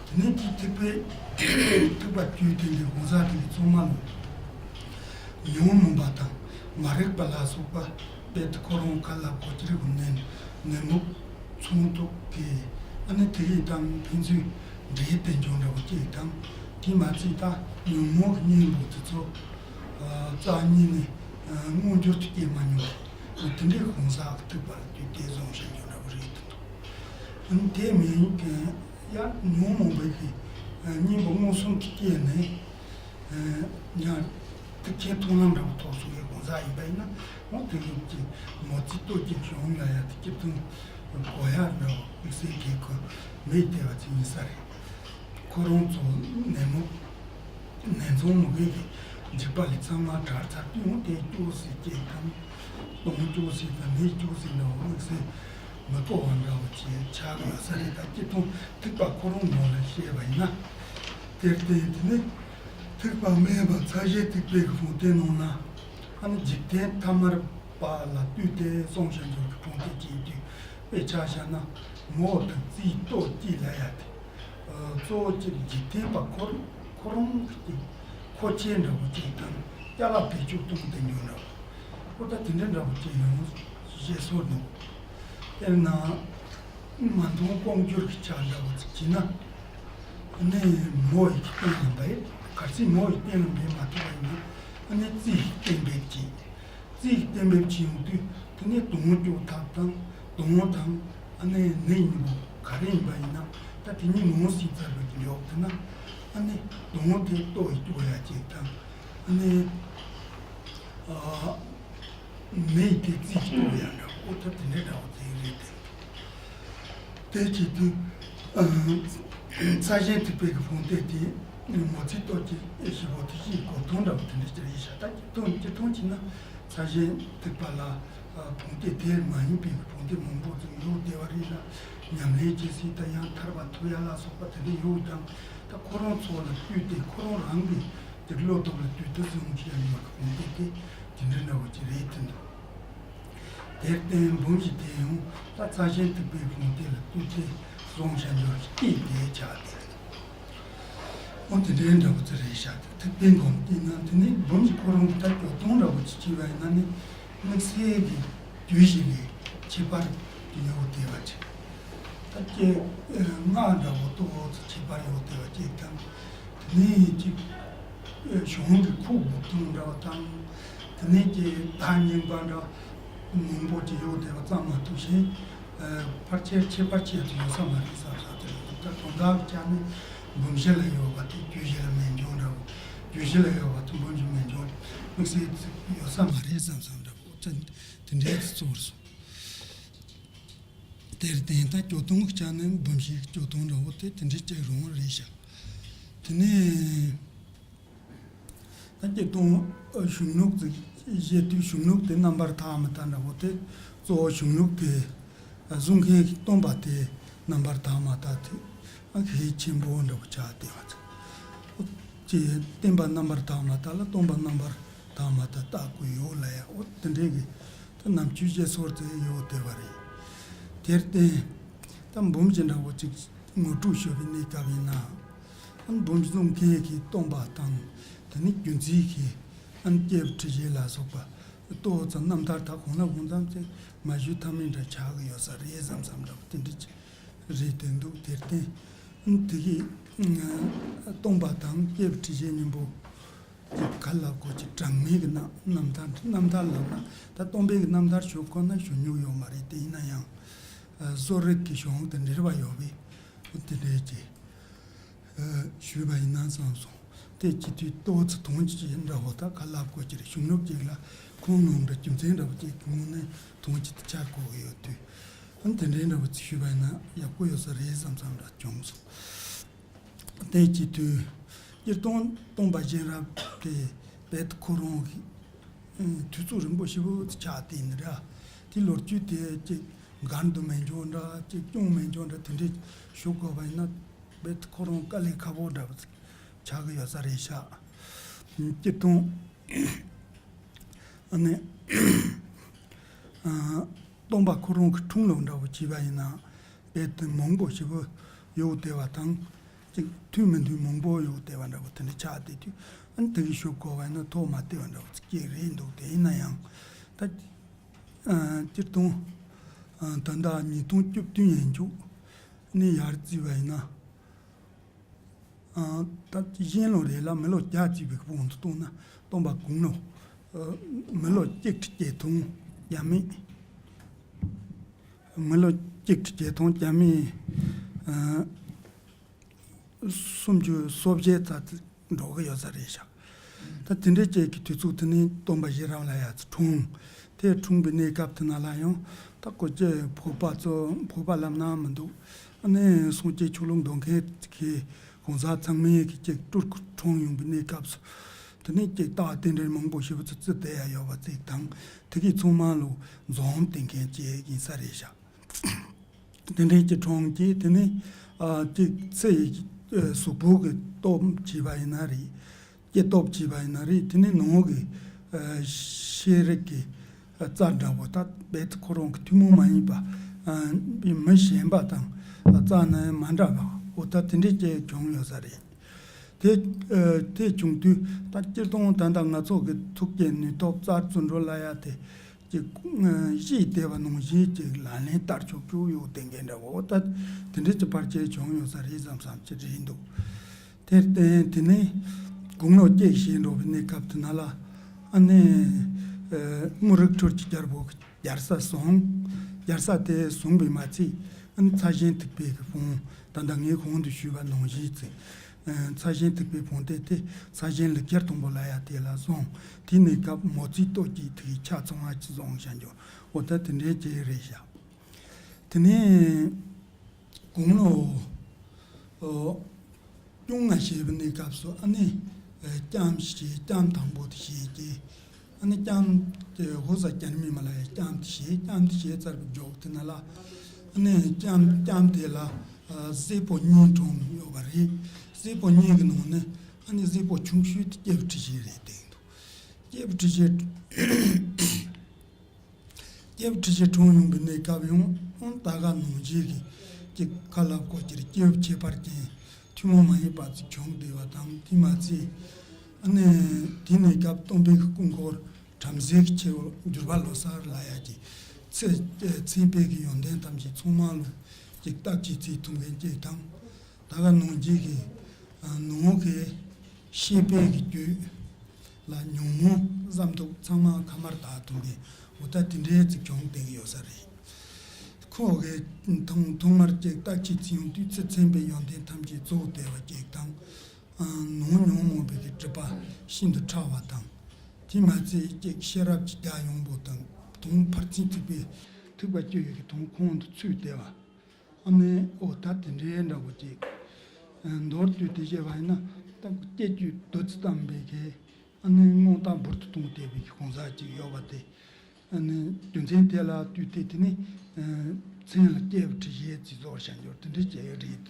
དེ་ནས་དེ་ཐེག་པའི་ཐེག་པ་བཅུའི་སྟེང་གི་གང་ཟག་དེ་ཚང་མ་ལ། ཉོན་མོངས་པ་དང་ མ་རིག་པ་ལ་སོགས་པ་དཔེ་དེ་ཁོ་རང་ག་ལ་གོ་ཅི་རིག་ནས་ནད་མུག་ཚོང་ཐོག་གི་ཨ་ནི་དེ་ཡི་དང་ཕན་ཚུན་འབྲེལ་བསྟན་འབྱུང་འདྲ་བོ་ཅིག་དང་དེ་མ་ཚད་ད་ཉོན་མོངས་གཉེན་པོ་དེ་ཚོ་རྩ་ཉིད་ནས་མངོན་གྱུར་དུ་སྐྱེས་མ་མྱོང་བ་དེ་འདྲའི་གང་ཟག་ཐུག་པར་དུས་དེ་བཟང་ཞིང་འབྱུང་འདྲ་བོ་རེད་དེ་འདུག་དེ་མིན་ཡང་ཉོན་མོངས་པའི་གཉེན་པོ་མངོན་སུམ་དུ་སྐྱེས་ནས། ཡང་ཐུགས་ཆེན་མཐོང་ལམ་འདྲ་བོ་ཐོག་སོང་བའི་གང་ཟག་ཡིན་པ་ཡིན་ན་འོ་དེ་ཡིན་གྱི་མོ་ཚིག་ལྟོ་གཅིག་བྱུང་ལ་ཡ་དེ་སྐྱིད་ཐུང་གོ་ཡ་འདྲ་བོ་དམིགས་བསལ་གྱི་ཁོ་མེད་བདེ་བ་ཅིག་ཡིན་ས་རེད། ཁོ་རང་ཚོ་ནད་མོ་ནད་མཚོན་མུ་གེ་གི་འཇིགས་པ་ལས་ཚང་མ་དྲག་ཚར་དུས་འོ་དེ་སྐྱོ་སྲིད་ཅེས་དང་གཏོང་སྐྱོ་སྲིད་དང་ནད་སྐྱོ་སྲིད་འདྲ་བོ་དམིགས་བསལ་མི་གོ་བ་འདྲ་བོ་ཅིག་ཆགས་ཡོད་ས་རེད། ད་སྐྱིད་ཐུང་ཐུག་པ་ཁོ་རང་ངོ་ལ་བཤད་པ་ཡིན་ན། དེར་བརྟེན་དེ་ནི་ཐུག་པ་སྨད་པ་ཚད་གཞི་ཐུག་པའི་གི་ཕུང་དེ་ནང་ན་ཨ་ནི་འཇིག་རྟེན་ཐ་མལ་པ་ལ་ལྟོས་ཏེ་སོང་བྱ་འཇོག་གི་ཕུང་དེ་ཅིག་དུས་དཔེ་ཆ་བཞག་ན་མོ་དང་རྩིས་ལྟོ་སྐྱིད་ལ་ཡ་དེ་གཙོ་བོ་གཅིག་འཇིག་རྟེན་པ་ཁོ་ཁོ་རང་གི་མཁོ་ཆས་འདྲ་བོ་ཅིག་དང་ཅ་ལག་བེད་སྤྱོད་གཏོང་དེ་ཉོ་འདྲ་བོ་ཁོ་ད་དེ་འདྲ་འདྲ་བོ་ཅིག་ཡོང་བཞེས་སོ་འདུག་དཔེར་ན། མ་མཐོང་ལྐོག་གྱུར་གྱི་ཆ་འདྲ་བོ་ཅིག་བྱས་ན། ཨ་ནི་མོ་ཡི་གི་སྟེང་ལ་འབད་གར་སོང་མོ་ཡི་སྟེང་ལ་འབད་མ་ཐུབ་པ་ཡིན་ན་ཨ་ནི་རྩིས་ཡི་གཏན་འབེབས་བྱས། རྩིས་ཡི་གཏན་འབེབས་བྱས་ཡོང་དུས་དེ་ནས་དོང་སྐྱོ་ཐབས་དང་དོང་དང་ཨ་ནི་ནི་ཡིན་པོ་ག་རེ་ཡིན་པ་ཡིན་ན་ད་དེ་གཉིས་མོ་སྲིད་ཚར་བའི་གི་འཇོག་ཐུབ་ན་ཨ་ནི་དོང་དེ་ལྟོ་ཡི་སྐྱོ་ཡ་ཅིག་དང་ཨ་ནི་ཨ། མེ་ཡི་དེ་རྩིས་ཀྱི་ཐོག་ཡང་འདྲ་འོ་ཐབས་དེ་འདྲའི་འདྲ་བོ་དེ་རེད་དེ། དེ་བྱེད་དུས་ཚད་གཞི་ཐུག་པའི་གི་ཕུང་དེ་དེ་མོ་ཚིག་ལྟོ་གཅིག་ཨེ་ཞེ་པོ་དེ་བཞིན་གོ་ཐུང་འདྲ་བོ་དེ་འདྲ་ཅིག་རེད་ཤག་ད་སྐྱིད་ཐུང་སྐྱིད་ཐུང་བྱས་ན་ཚད་གཞི་ཐུག་པ་ལ་ཕུང་དེ་དེ་མ་ཡིན་པའི་གི་ཕུང་དེ་མང་པོ་ཙམ་ཡོད་བསྡད་པ་རེད་ལ་ཉམས་ལེན་བྱེད་སྲིད་ད་ཡང་ཐར་པ་ཐོབ་ཡ་ལ་སོགས་པ་དེ་འདྲ་ཡོད་ཀྱང་ད་ཁོ་རང་ཚོ་ལ་ལྟོས་ཏེ་ཁོ་རང་རང་གི་དེར་བློ་སྟོབས་ལ་དུས་དུས་སུ་ཡོང་ཞིག་ཡང་ཡོད་ཁུངས་དེ་དེ་དེ་འདྲ་འདྲ་བོ་ཅིག་རེད་དེ་འདུག་དེར་བརྟེན་འབུམ་བཞི་དེ་ཡང་ད་རྩ་ཆེན་ཐུག་པའི་ཁུངས་དེ་ལ་ལྟོས་ཏེ་བཟུང་བྱ་འཇོག་ཅིག་དེ་ཆགས་ཏེ། འོ་དེ་འདྲའི་འདྲ་བོ་ཅིག་རེད་ཤག་ཐུག་པའི་འབུམ་དེ་ན་དེ་ནི་འབུམ་བཞི་ཁོ་རང་གི་ད་སྐྱོ་སྟོན་འདྲ་བོ་ཅིག་བྱས་པ་ཡིན་ན་ནི་དམིགས་བསལ་གྱི་རྒྱུད་བཞི་ལས་ཁྱད་པར་ཡོད་བསྡད་པ་ཅིག་ད་སྐྱེ་སྔགས་འདྲ་བོ་ཏོག་ཙམ་ཁྱད་པར་ཡོད་བསྡད་པ་ཅིག་དང་། དེ་ནས་ཅིག་གཞུང་གི་ཁུག་འབུབ་ཐུང་འདྲ་བ་དང་། དེ་ནས་ཀྱི་ད་རྙིང་པ་འདྲ་མང་པོ་ཅིག་ཡོད་བསྡད་པ་ཙམ་མ་གཏོགས་གཞན། ཕལ་ཆེར་ཁྱད་པར་ཆེ་ཙམ་ཡོད་ས་མ་རེད་བསམ་བསམ་དེ་རེད་འདུག་ད་དོན་དག་ཆ་ནས་འབུམ་བཞི་ལ་ཡོད་པ་དེ་རྒྱུད་བཞི་ལ་མེད་འཇོག་འདྲ་བོ། རྒྱུད་བཞི་ལ་ཡོད་པ་དེ་འབུམ་བཞི་མེད་འཇོག་དམིགས་བསལ་ཅིག་ཡོད་ས་མ་རེད་བསམ་བསམ་འདྲ་བོ་དེ་དེ་འདྲའི་ཚོར་སོང་། དེར་བརྟེན་ད་སྐྱོ་སྟོན་གྱི་ཆ་ནས་འབུམ་བཞིའི་སྐྱོ་སྟོན་འདྲ་བོ་དེ་དེ་འདྲའི་ཅིག་རུང་བ་རེད་ཤག་དེ་ནས་ད་སྐྱོ་སྟོན་གཞུང་ལུགས་ཅིག་བཤད་དུས་གཞུང་ལུགས་དེ་རྣམ་པར་དག་མ་དག་འདྲ་བོ་དེ་གཙོ་བོ་གཞུང་ལུགས་དེ་གསུང་མཁན་གྱི་སྟོན་པ་དེ་རྣམ་པར་དག་མ་དག་དེ་གལ་ཆེན་པོ་འདྲ་བོ་ཆགས་བསྡད་པ་ཅིག་ཅེས་བསྟན་པ་རྣམ་པར་དག་མ་དག་ལ་སྟོན་པ་རྣམ་པར་དག་མ་དག་བལྟ་དགོས་ཡོད་ལ་ཡ་འོ་དེ་འདྲའི་གི་ད་རྣམ་དཔྱོད་བཤད་སྲོལ་དེ་ཡོད་བསྡད་པ་རེད། དེར་བརྟེན་ད་འབུམ་བཞི་འདྲ་བོ་ཅིག་ངོ་སྤྲོད་ཞུ་བའི་གནས་སྐབས་ཡིན་ན། ཨ་ནི་འབུམ་གསུང་མཁན་གྱི་སྟོན་པ་དང་དེ་ནི་རྒྱུ་མཚན་གྱི་ཨ་ནི་སྐྱེས་བུ་ཁྲི་བཞི་ལ་སོགས་པ་ཏོག་ཙམ་རྣམ་ཐར་ད་གང་ལ་གང་འཚམ་ཚེ་མ་ཞུས་ཐབས་མེད་འདྲ་ཆགས་ཀྱི་ཡོད་ས་རེད་བསམ་བསམ་འདྲ་བོ་དེ་འདྲ་ཅིག་རེད་དེ་འདུག་དེར་བརྟེན་དེ་གི་སྟོན་པ་དང་སྐྱེས་བུ་ཁྲི་བཞི་གཉིས་པོ་ག་ལ་གོ་ཅི་གྲངས་མེད་ཀྱི་རྣམ་རྣམ་ཐར་རྣམ་ཐར་ལབ་ན་ད་སྟོན་པའི་གི་རྣམ་ཐར་ཞུ་དགོས་ན་ཞུ་མྱོང་ཡོད་མ་རེད། དེ་ཡིན་ན་ཡང་བཟོ་རིག་གི་གཞུང་དང་འབྲེལ་བ་ཡོད་པའི་དེ་འདྲའི་ཅིག་ཞུས་པ་ཡིན་ན་བསམ་སོང་། དེ་སྤྱི་འཐུས་ཏོག་ཙམ་དོན་གྱི་ཅིག་འདྲ་བོ་ད་ག་ལ་གོ་ཅི་རེད་གཞུང་ལུགས་ཅིག་ལ་ཁུངས་ལུང་འདྲ་རྒྱུ་མཚན་འདྲ་བོ་ཅིག་གི་ངོས་ནས་དོན་གྱི་དེ་ཆ་གོ་གི་ཡོད་དུས་ཨ་ནི་དེ་འདྲའི་འདྲ་བོ་ཅིག་ཞུས་པ་ཡིན་ན་ཡག་པོ་ཡོད་ས་རེད་བསམ་བསམ་འདྲ་བྱུང་སོང་། དེ་གཅིག་དུས་སྤྱིར་བཏང་སྟོན་པ་གཞན་རབས་དེ་རྦད་དེ་ཁོ་རང་གི་དུས་ཚོད་རིང་པོ་ཞེ་པོ་ཆགས་བསྡད་ནི་ར། དེ་ལོ་རྒྱུས་དེ་ཅིག་འགལ་འདུ་མེད་འཇོག་འདྲ་ཅིག་སྐྱོན་མེད་འཇོག་འདྲ་དེ་འདྲས་ཞུ་དགོས་པ་ཡིན་ན་རྦད་དེ་ཁོ་རང་དཀའ་ལས་ཁག་པོ་འདྲ་བོ་ཆགས་ཀྱི་ཡོད་ས་རེད་ཤག་སྤྱིར་བཏང་ཨ་ནི་སྟོན་པ་ཁོ་རང་གི་འཁྲུངས་ལོ་འདྲ་བོ་བྱས་པ་ཡིན་ན། དཔེ་དེབ་མང་པོ་ཞིག་ཡོད་བསྡད་པ་དང་། ཅིག་མཐུན་མི་མཐུན་མང་པོ་ཡོད་བསྡད་པ་འདྲ་པོ་དེ་འདྲ་ཆགས་བསྡད་དུས། ཨ་ནི་དེ་གི་ཤོབ་གོ་བ་ཡིན་ན་ཐོག་མ་བལྟས་པ་འདྲ་པོ་ཅིག་ཅིག་རེད་འདུག་དེ་ཡིན་ན་ཡང་ད་ཨ་སྤྱིར་བཏང་ཨ་ད་ལྟ་ཉིས་སྟོང་བཅུ་བདུན་ཡན་ཆོད་ནས་ཡར་བརྩིས་པ་ཡིན་ན། ཨ་ད་གཞན་ལོ་རེ་ལ་མི་ལོ་བརྒྱ་བརྩིས་པའི་དབང་དུ་བཏང་ན། སྟོན་པ་དགུང་ལོ་ཨ་མི་ལོ་གཅིག་ཁྲི་བརྒྱད་སྟོང་བརྒྱ་མེད། མི་ལོ་གཅིག་ཁྲི་བརྒྱད་སྟོང་བརྒྱ་མེད་ཨ་སུམ་ཅུ་སོ་བརྒྱད་ཙམ་འགྲོ་གི་ཡོད་ས་རེད་ཤག་ད་དེ་འདྲའི་ཅིག་གི་དུས་ཚོད་དེ་ནས་སྟོན་པ་གཞི་རབ་ལ་ཡ་ཚ་འཁྲུངས། དེ་འཁྲུངས་པའི་གནས་སྐབས་དེ་ན་ལ་ཡང་ད་གོ་ཅི་འཕགས་པ་ཚོ་འཕགས་པ་ལབ་ན་མི་འདུག་ཨ་ནི་སངས་རྒྱས་ཆོས་ལུགས་འདོན་མཁན་གྱི་གང་ཟག་ཚང་མས་ཀྱི་ཅིག་སྤྲུལ་སྐུ་འཁྲུངས་ཡོང་པའི་གནས་སྐབས་སུ། དེ་ནས་ཅིག་རྟགས་རྟེན་འབྲེལ་མང་པོ་ཞེ་པོ་ཅིག་བརྩི་བསྡད་ཡ་ཡོད་པ་ཅིག་དང་། དེ་གའི་ཚང་མ་ལོ་འཛོམས་བསྡད་མཁན་ཅིག་ཡིན་ས་རེད་ཤག་དེ་འདྲའི་ཅིག་འཁྲུངས་ཀྱིས་དེ་ནས་ཨ་ཅིག་ཚེ་ཡི་ཨ་གཟུགས་པོ་གི་སྟོབས་བྱས་པ་ཡིན་ན་རེད། སྐྱེ་སྟོབས་བྱས་པ་ཡིན་ན་རེད། དེ་ནས་ནང་གི་ཨ་ཤེས་རིག་གི་ཨ་རྩལ་འདྲ་པོ་ད་རྦད་དེ་ཁོ་རང་གི་ཐུན་མོང་མ་ཡིན་པ་ཨ་མི་གཞན་པ་དང་རྩ་ནས་མ་འདྲ་བ་འོ་ད་དེ་འདྲའི་ཅིག་བྱུང་ཡོད་ས་རེད། དེ་ཨ་དེ་བྱུང་དུས་ད་སྤྱིར་བཏང་ད་ལྟ་ང་ཚོ་གི་ཐུགས་བསྐྱེད་ནུས་སྟོབས་རྩལ་བརྩོན་འགྲུས་ལབ་ཡ་དེ། ཅིག་ཨ་གཞི་བལྟས་པ་ནང་བཞིན་ཅིག་ལག་ལེན་བསྟར་ཆོག་ཆོག་ཡོད་བསྡད་མཁན་འདྲ་བོ་ད་དེ་འདྲའི་ཅིག་བར་ཆད་བྱུང་ཡོད་ས་རེད་བསམ་བསམ་ཅིག་རེད་འདུག་དེར་བརྟེན་དེ་ནས་དགུང་ལོ་བརྒྱད་བཞེས་འགྲོ་བའི་གནས་སྐབས་དེ་ན་ལ་ཨ་ནི་ཨ་དམུ་རིགས་འཕྲུལ་གྱི་རྒྱལ་པོ་རྒྱལ་ས་སོང་། རྒྱལ་ས་དེ་སོང་བས་མ་ཚད་ཨ་ནི་ཚ་ཞན་ཐིགས་པའི་གི་དཔུང་ད་ལྟ་ངས་གོང་དུ་ཞུས་པ་ནང་བཞིན་ཅིག་ཚ་ཞན་ཐིགས་པའི་དཔུང་སྟེ་དེ་ཚ་ཞན་ལུག་ཁྱུ་དང་པོ་ལབ་ཡ་དེ་ལ་སོང་། དེ་ནས་སྐབས་མོ་རྩིས་ལྟོ་གྱིས་དེ་གི་ཆ་ཚང་བ་ཅི་བཟུང་བཞག་འགྱོ། འོ་ད་དེ་འདྲའི་ཅིག་རེད་ཤག་དེ་ནས་དགུང་ལོ་ཨོ་ཅུང་ང་བཞེས་པའི་གནས་སྐབས་སུ་ཨ་ནི་ཨེ་ལྕམ་ཞིག་ལྕམ་དང་པོ་དེ་བཞེས་ཀྱི། ཨ་ནི་ལྕམ་དེ་ཧོ་ས་ཀྱན་མི་མ་ལ་ཡ་ལྕམ་དེ་བཞེས། ལྕམ་དེ་བཞེས་ཚར་བའི་མགྱོགས་དེ་ན་ལ་ཨ་ནི་ལྕམ་ལྕམ་དེ་ལ་ཨ་གཟིགས་པོ་གཉིས་འཁྲུངས་ཡོད་པ་རེད། གཟིགས་པོ་གཉིས་ཀྱི་ནང་ནས་ཨ་ནི་གཟིགས་པོ་ཆུང་ཤོས་དེ་སྐྱེས་བུ་ཁྲི་བཞི་རེད་བསྡད་འདུག་སྐྱེས་བུ་ཁྲི་བཞི་སྐྱེས་བུ་ཁྲི་བཞི་འཁྲུངས་ཡོང་པའི་གནས་སྐབས་ཡང་ཨང་ད་ག་ནང་བཞིན་གྱི་ཅིག་ཁ་ལབ་དགོས་ཀྱི་རེད། སྐྱེས་བུ་ཁྱད་པར་ཅན་ཐུན་མོང་མ་ཡིན་པ་ཅིག་བྱུང་བསྡད་པ་དང་། དེ་མ་ཚད་ཨ་ནི་དེ་གནས་སྐབས་སྟོན་པའི་སྐུ་འཁོར་བྲམ་ཟེའི་ཆེ་བོ་འགྱུར་བ་ལོ་གསར་ལབ་ཡ་གི་ཚེ་མཚན་དཔལ་གྱི་ཡོན་ཏན་ཐམས་ཅད་ཚང་མ་ལོ་ཅིག་བརྟག་དཔྱད་བྱེད་ཐུབ་མཁན་ཅིག་དང་། ད་ག་ནང་བཞིན་གྱི་ནང་གི་ཤེས་དཔལ་གྱི་རྒྱུད་ལ་ཉོན་མོངས་ཟམ་ཐོག་ཚང་མ་ཁ་མར་དག་ཐུབ་མཁན་འོ་ད་དེ་འདྲའི་ཅིག་བྱུང་བསྡད་ཀྱི་ཡོད་ས་རེད། ཁོ་གི་ཐོག་ཐོག་མར་ཅིག་བརྟག་དཔྱད་བྱེད་ཡོང་དུས་ཚེ་མཚན་དཔལ་ཡོན་ཏན་ཐམས་ཅད་རྫོགས་བསྡད་པ་ཅིག་དང་། ནང་ཉོན་མོངས་པའི་གི་སྒྲིབ་པ་ཤིན་ཏུ་ཕྲ་བ་དང་། དེ་མ་ཚད་ཅིག་ཤེས་རབ་ཀྱི་རྒྱ་ཡངས་པོ་དང་། དོན་ཕར་ཕྱིན་ཐེག་པའི་ཐེག་པ་བཅུ་ཡི་གི་དོན་ཁོང་དུ་ཆུད་བསྡད་པ། ཨ་ནི་ཨོ་ད་དེ་འདྲའི་འདྲ་པོ་ཅིག་མདོར་བསྡུས་ཏེ་བཤད་པ་ཡིན་ན་ད་སྐྱེ་རྒྱུད་བདུད་རྩི་དམ་པའི་གི་ཨ་ནི་མངོན་རྟགས་འབུར་དུ་བཏང་བསྡད་པའི་གི་གང་ཟག་ཅིག་ཡོད་པ་དེ། ཨ་ནི་རྒྱུ་མཚན་དེ་ལ་ལྟོས་ཏེ་དེ་ནི་མཚན་ལ་སྐྱེས་བུ་ཁྲི་བཞི་ཅེས་བཟོ་བར་བྱ་འགྱུར་དེ་འདྲ་ཅིག་རེད།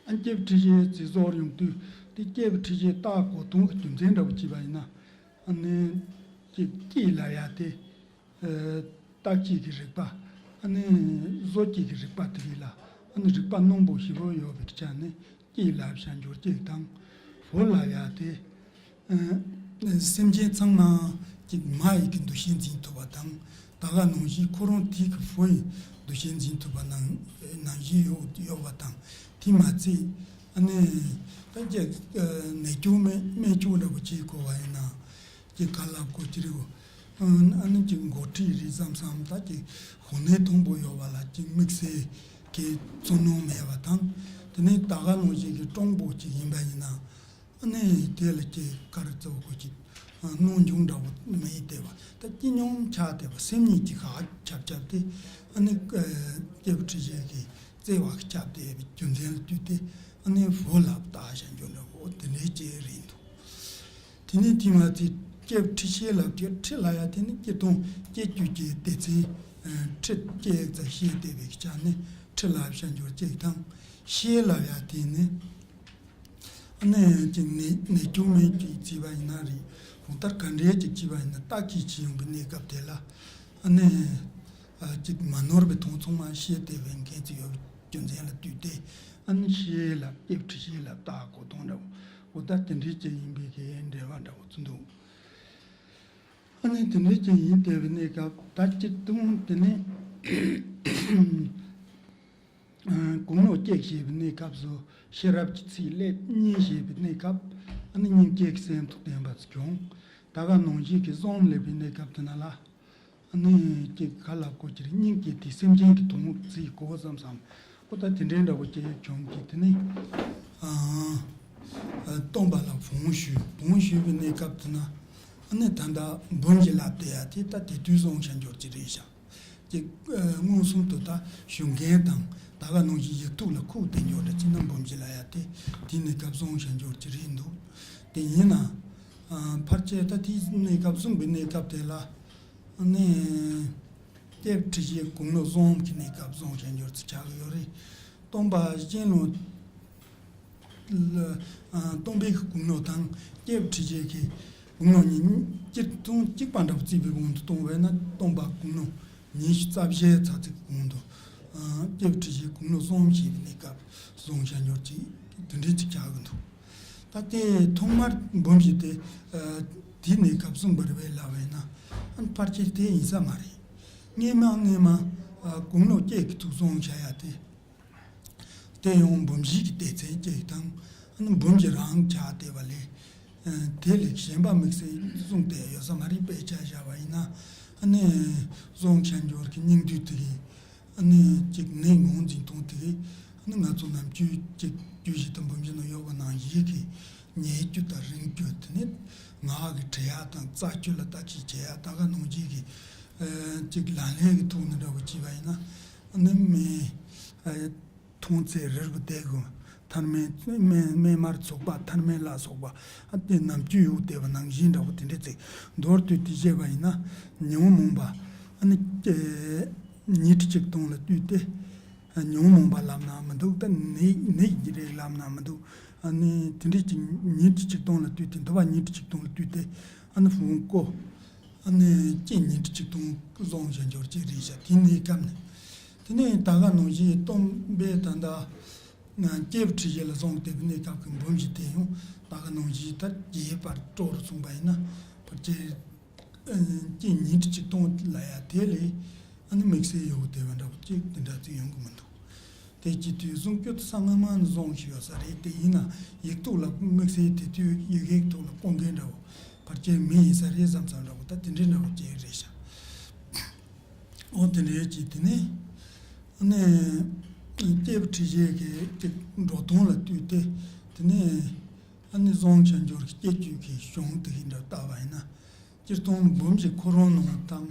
ཨ་སྐྱེས་བུ་ཁྲི་བཞི་ཅེས་བཟོ་བར་ཡོང་དུས་དེ་སྐྱེས་བུ་ཁྲི་བཞི་རྟགས་གོ་དོན་གྱི་རྒྱུ་མཚན་འདྲ་པོ་བྱས་པ་ཡིན་ན། ཨ་ནི་ཅིག་སྐྱེས་ལབ་ཡ་དེ། ཨ་རྟགས་སྐྱེས་ཀྱི་རིག་པ། ཨ་ནི་བཟོ་སྐྱེས་ཀྱི་རིག་པ་དེ་རིགས་ལ་ཨ་ནི་རིག་པ་རྣོན་པོ་ཞེ་པོ་ཡོད་པའི་ཆ་ནས་སྐྱེས་ལབ་བྱ་འགྱུར་སྐྱེས་དང་། བུ་ལབ་ཡ་དེ་ཨ་སེམས་ཅན་ཚང་མ་ཅིག་མ་ཡི་གི་འདུ་ཤེས་འཛིན་ཐུབ་པ་དང་། ད་ག་ནང་བཞིན་ཁོ་རང་དེ་གི་བུ་ཡི་འདུ་ཤེས་འཛིན་ཐུབ་པ་ནང་ནང་བཞིན་ཡོད་ཡོད་པ་དང་། དེ་མ་ཚད་ཨ་ནི་ད་ཅིག་ཨ་ནད་སྐྱོབ་སྨན་སྨན་སྐྱོབ་འདྲ་པོ་བྱེད་དགོས་པ་ཡིན་ན། ཅིག་ག་ལབ་དགོས་ཀྱི་རེད་གོ། ཨ་ནི་ཅིག་འགོ་ཁྲིད་རེད་བསམ་བསམ་ད་ཅིག་ཧུ་ནན་མཐོན་པོ་ཡོད་པ་ལ་ཅིག་དམིགས་བསལ་གྱི་བཙོན་གནོང་མེད་པ་དང་། དེ་ནས་ད་ག་ནང་བཞིན་གྱི་སྤྲང་པོ་ཅིག་ཡིན་པ་ཡིན་ན། ཨ་ནི་དེ་ལ་ཅིག་ག་རེ་ཟེར་དགོས་ཀྱི། ཨ་གནོང་འཇུག་འདྲ་པོ་མི་ཡིན་བསྡད་པ་ད་སྐྱིད་སྙོམས་ཆགས་བསྡད་པ་སེམས་ཉིད་ཀྱི་ཁ་ཁྱབ་ཁྱབ་སྟེ། ཨ་ནི་ཨ་སྐྱེས་བུ་ཁྲི་བཞི་གི་བརྩེ་བ་ཁྱབ་བསྡད་པའི་རྒྱུ་མཚན་ལ་ལྟོས་ཏེ་ཨ་ནི་བུ་ལབ་བཏགས་བྱ་འགྱུར་འདྲ་པོ་དེ་འདྲའི་ཅིག་རེད་འདུག་དེ་ནས་དེ་མ་ཚད་སྐྱེས་བུ་ཁྲི་བཞི་ལབ་དུས་ཁྲི་ལབ་ཡ་དེ་ནི་སྐྱེ་དང་སྐྱེ་རྒྱུད་ཀྱི་སྡེ་ཚན་ཨ་ཁྲི་བཅུ་ཙམ་བཤད་བསྡད་པའི་ཆ་ནས་ཁྲི་ལབ་བྱ་འགྱུར་སྐྱེས་དང་། བཞི་ལབ་ཡ་དེ་ནི་ཨ་ནི་ཅིག་ནད་ནད་སྐྱོབ་སྨན་སྐྱོབ་བྱས་པ་ཡིན་ན་རེད། གང་ལྟར་ག་འདྲའི་ཅིག་བྱས་པ་ཡིན་ན་བརྟག་དཔྱད་བྱེད་ཡོང་པའི་གནས་སྐབས་དེ་ལ་ཨ་ནི་ཨ་ཅིག་མ་ནོར་བའི་དོན་ཚང་མ་བཤད་བསྡད་པའི་མཁན་ཅིག་ཡོད་པའི་རྒྱུ་མཚན་ལ་ལྟོས་ཏེ། ཨ་ནི་ཤེས་ལ་སྐྱེས་བུ་ཁྲི་ཤེས་ལ་ལྟ་གོ་དོན་འདྲ་བོ། འོ་ད་དེ་འདྲའི་ཅིག་ཡིན་པའི་གི་འབྲེལ་བ་འདྲ་བོ་ཚུལ་འདུག་ཨ་ནི་དེ་འདྲའི་ཅིག་ཡིན་བསྡད་པའི་གནས་སྐབས་ད་སྤྱིར་བཏང་དེ་ནི་གོང་ནོ་སྐྱེས་ཞེས་པའི་གནས་སྐབས་སུ་ཤེས་རབ་ཀྱི་ཚིག་ལེབ་གཉིས་ཞེས་པའི་གནས་སྐབས། ཨ་ནི་སྙིང་རྗེ་གི་སེམས་ཐོག་བསྟན་པ་ཚུལ་བྱུང་། ད་ག་ནང་བཞིན་གྱི་གསུམ་ལེབ་པའི་གནས་སྐབས་དེ་ན་ལ། ཨ་ནི་ཅིག་ག་ལ་གོ་ཅི་རེད། སྙིང་རྗེ་དེ་སེམས་ཅན་གྱི་དོན་བརྩིས་གོ་བསམ་བསམ། ཨོ་ད་དེ་འདྲའི་འདྲ་བོ་ཅིག་བྱུང་གི་དེ་ནི། ཨ་སྟོན་པ་ལ་བོང་ཞུས། བོང་ཞུས་པའི་གནས་སྐབས་དེ་ན། ཨ་ནི་ད་ལྟ་འབུམ་གྱི་ལབ་དེ་ཡ་དེ་ད་དེ་དུས་གསུངས་བྱ་འགྱུར་གྱི་རེད་ཤག་ཅིག་ཨ་མངོན་སུམ་དུ་ད་ཞུ་མཁན་དང་ད་ག་ནང་བཞིན་ཡིག་ཐོག་ལ་ཁུག་དེ་འགྱུར་འདྲ་ཅིག་ན་འབུམ་གྱི་ལབ་ཡ་དེ་དེ་གནས་སྐབས་གསུངས་བྱ་འགྱུར་གྱི་རེད་འདུག་དེ་ཡིན་ན། ཨ་ཕལ་ཆེར་ད་དེའི་གནས་སྐབས་གསུངས་པའི་གནས་སྐབས་དེ་ལ། ནས། སྐྱེས་བུ་ཁྲི་ཤེས་གོང་ནོ་གསུམ་གྱི་གནས་སྐབས་གསུངས་བྱ་འགྱུར་ཚུལ་ཆགས་ཀྱི་ཡོད་རེད། སྟོན་པ་གཞན་ལོ། ལ་ཨ་སྟོན་པའི་གོང་ནོ་དང་སྐྱེས་བུ་ཁྲི་ཤེས་ཀྱི་གོང་ནོ་གཉིས་སྤྱིར་བཏང་གཅིག་པ་འདྲ་བོ་བརྩིས་པའི་དབང་དུ་གཏོང་བས་ན། སྟོན་པ་གོང་ནོ་ཉི་ཤུ་རྩ་བཞི་ཚར་ཚིག་གོང་དུ། ཨ་སྐྱེས་བུ་ཁྲི་ཤེས་གོང་ནོ་གསུམ་ཞེས་པའི་གནས་སྐབས་གསུངས་བྱ་འགྱུར་ཅིག་དེ་འདྲའི་ཅིག་ཆགས་ཀྱི་འདུག་ད་ལྟའི་ཐོག་མར་འབུམ་བཞི་དེ་ཨ་དེའི་གནས་སྐབས་གསུངས་པ་རེད་པས་ལབ་པས་ན། ཨ་ཕལ་ཆེར་དེ་ཡིན་ས་མ་རེད། སྔས་མ་སྔས་མ་ཨ་གོང་ནོ་སྐྱེས་ཀྱི་ཐུགས་གསུངས་བྱ་ཡ་དེ། དེ་ཡང་འབུམ་བཞི་གི་སྡེ་ཚན་གཅིག་དང་། ཨ་ནི་འབུམ་བཞི་རང་ཆགས་བསྡད་པ་ལས། ཨ་དེ་ལས་གཞན་པ་དམིགས་བསལ་གསུངས་བསྡད་ཡོད་ས་མ་རེད། དཔེ་ཆ་བཞག་པ་ཡིན་ན། ཨ་ནི་གསུངས་བྱ་འགྱུར་གྱི་སྙིང་བསྡུས་དེ་གི་ཨ་ནི་གཅིག་ནད་ངོས་འཛིན་གཏོང་དེ་གི། ཨ་ནི་ང་ཚོ་ནམ་རྒྱུན་གཅིག་རྒྱུད་བཞི་དང་འབུམ་བཞི་ནང་ཡོད་པ་ནང་བཞིན་གྱི་ཉལ་རྒྱུ་དང་རིང་རྒྱུ་དེ་ནི་ངག་གི་བྲི་ཡག་དང་རྩ་རྒྱུད་ལ་ལྟ་ཅི་བྱེད་ཡག་ད་ག་ནང་བཞིན་གྱི་ཨ་གཅིག་ལག་ལེན་གྱི་ཐོག་ནས་འདྲ་བོ་བྱས་པ་ཡིན་ན། ཨ་ནི་མི་ཨ་མཐོང་ཚད་རིལ་བུ་ལྡེ་གུ། ཐ་མལ་སྨན་སྨན་མར་ཚོགས་པ། ཐ་མལ་ལ་སོགས་པ། ཨ་དེ་ནམ་རྒྱུན་ཡོད་བསྡད་པ་ནང་བཞིན་འདྲ་བོ་དེ་འདྲའི་ཚིག་མདོར་བསྡུས་ཏེ་བཤད་པ་ཡིན་ན། ཉོན་མོངས་པ་ཨ་ནི་ཉི་ཁྲི་ཆིག་སྟོང་ལ་བཏུད་དེ། ཉོན་མོངས་པ་ལབ་ན་མི་འདུག་ད་ནད་ནད་ཀྱི་རིགས་ལབ་ན་མི་འདུག་ཨ་ནི་དེ་འདྲའི་ཅིག་ཉི་ཁྲི་ཆིག་སྟོང་ལ་བཏུད་དེ། འདུ་བ་ཉི་ཁྲི་ཆིག་སྟོང་ལ་བཏུད་དེ། ཨ་ནི་བོང་ཀོ། ཨ་ནི་སྐྱེས་ཉི་ཁྲི་ཆིག་སྟོང་བཟུང་བྱ་འགྱུར་ཅིག་རེད་ཤག་དེ་ནས་སྐབས་ནས། དེ་ནས་ད་ག་ནང་བཞིན་སྟོན་པས་ད་ལྟ་སྐྱེས་བུ་ཁྲི་བཞི་ལ་བཟུང་བསྡད་པའི་གནས་སྐབས་ཀྱི་འབུམ་བཞི་དེ་ཡང་ད་ག་ནང་བཞིན་ད་རྒྱས་པར་སྤྲོ་རུ་གསུངས་པ་ཡིན་ན། ཕལ་ཆེར་ཨ་སྐྱེས་ཉི་ཁྲི་ཆིག་སྟོང་ལ་ཡ་དེ་ལས་ཨ་ནི་དམིགས་བསལ་ཡོད་བསྡད་པ་འདྲ་བོ་ཅིག་དེ་འདྲ་ཅིག་ཡོང་གི་མི་འདུག་དེ་སྤྱི་དུས་གསུང་རྒྱུ་དེ་སྔ་མ་ནས་བཟུང་ཞིག་ཡོད་ས་རེད། དེ་ཡིན་ན་ཡིག་ཐོག་ལ་དམིགས་བསལ་དེ་དུས་ཡི་གེ་ཐོག་ལ་བཀོད་མཁན་འདྲ་བོ་ཕལ་ཆེར་མི་ཡིན་ས་རེད་བསམ་བསམ་འདྲ་བོ་ད་དེ་འདྲའི་འདྲ་བོ་ཅིག་རེད་ཤག་འོ་དེ་འདྲའི་ཅིག་དེ་ནས་ཨ་ནི་སྐྱེས་བུ་ཁྲི་བཞི་གི་ཅིག་འགྲོ་སྟངས་ལ་ལྟོས་ཏེ། དེ་ནས་ཨ་ནི་གསུངས་བྱ་འགྱུར་གྱི་སྐྱེ་བཅུ་གི་གཞུང་དེ་གི་འདྲ་བལྟས་པ་ཡིན་ན། སྤྱིར་བཏང་འབུམ་གྱི་ཁོ་རང་ནང་དང་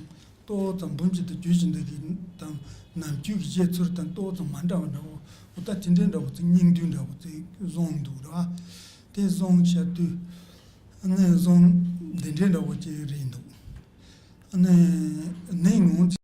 ཏོག་ཙམ་འབུམ་གྱི་དང་རྒྱུད་ཀྱི་འདི་གི་དང་ནམ་རྒྱུན་གྱི་བཤད་ཚུལ་དང་ཏོག་ཙམ་མ་འདྲ་བ་འདྲ་བོ། འོ་ད་དེ་འདྲའི་འདྲ་བོ་ཚིག་སྙིང་བསྡུས་འདྲ་བོ་ཚིག་བཟུང་འདུག་ར། དེ་བཟུང་བྱ་དུས་ཨ་ནི་བཟུང་འདི་འདྲའི་འདྲ་བོ་ཅིག་རེད་འདུག་ཨ་ནི།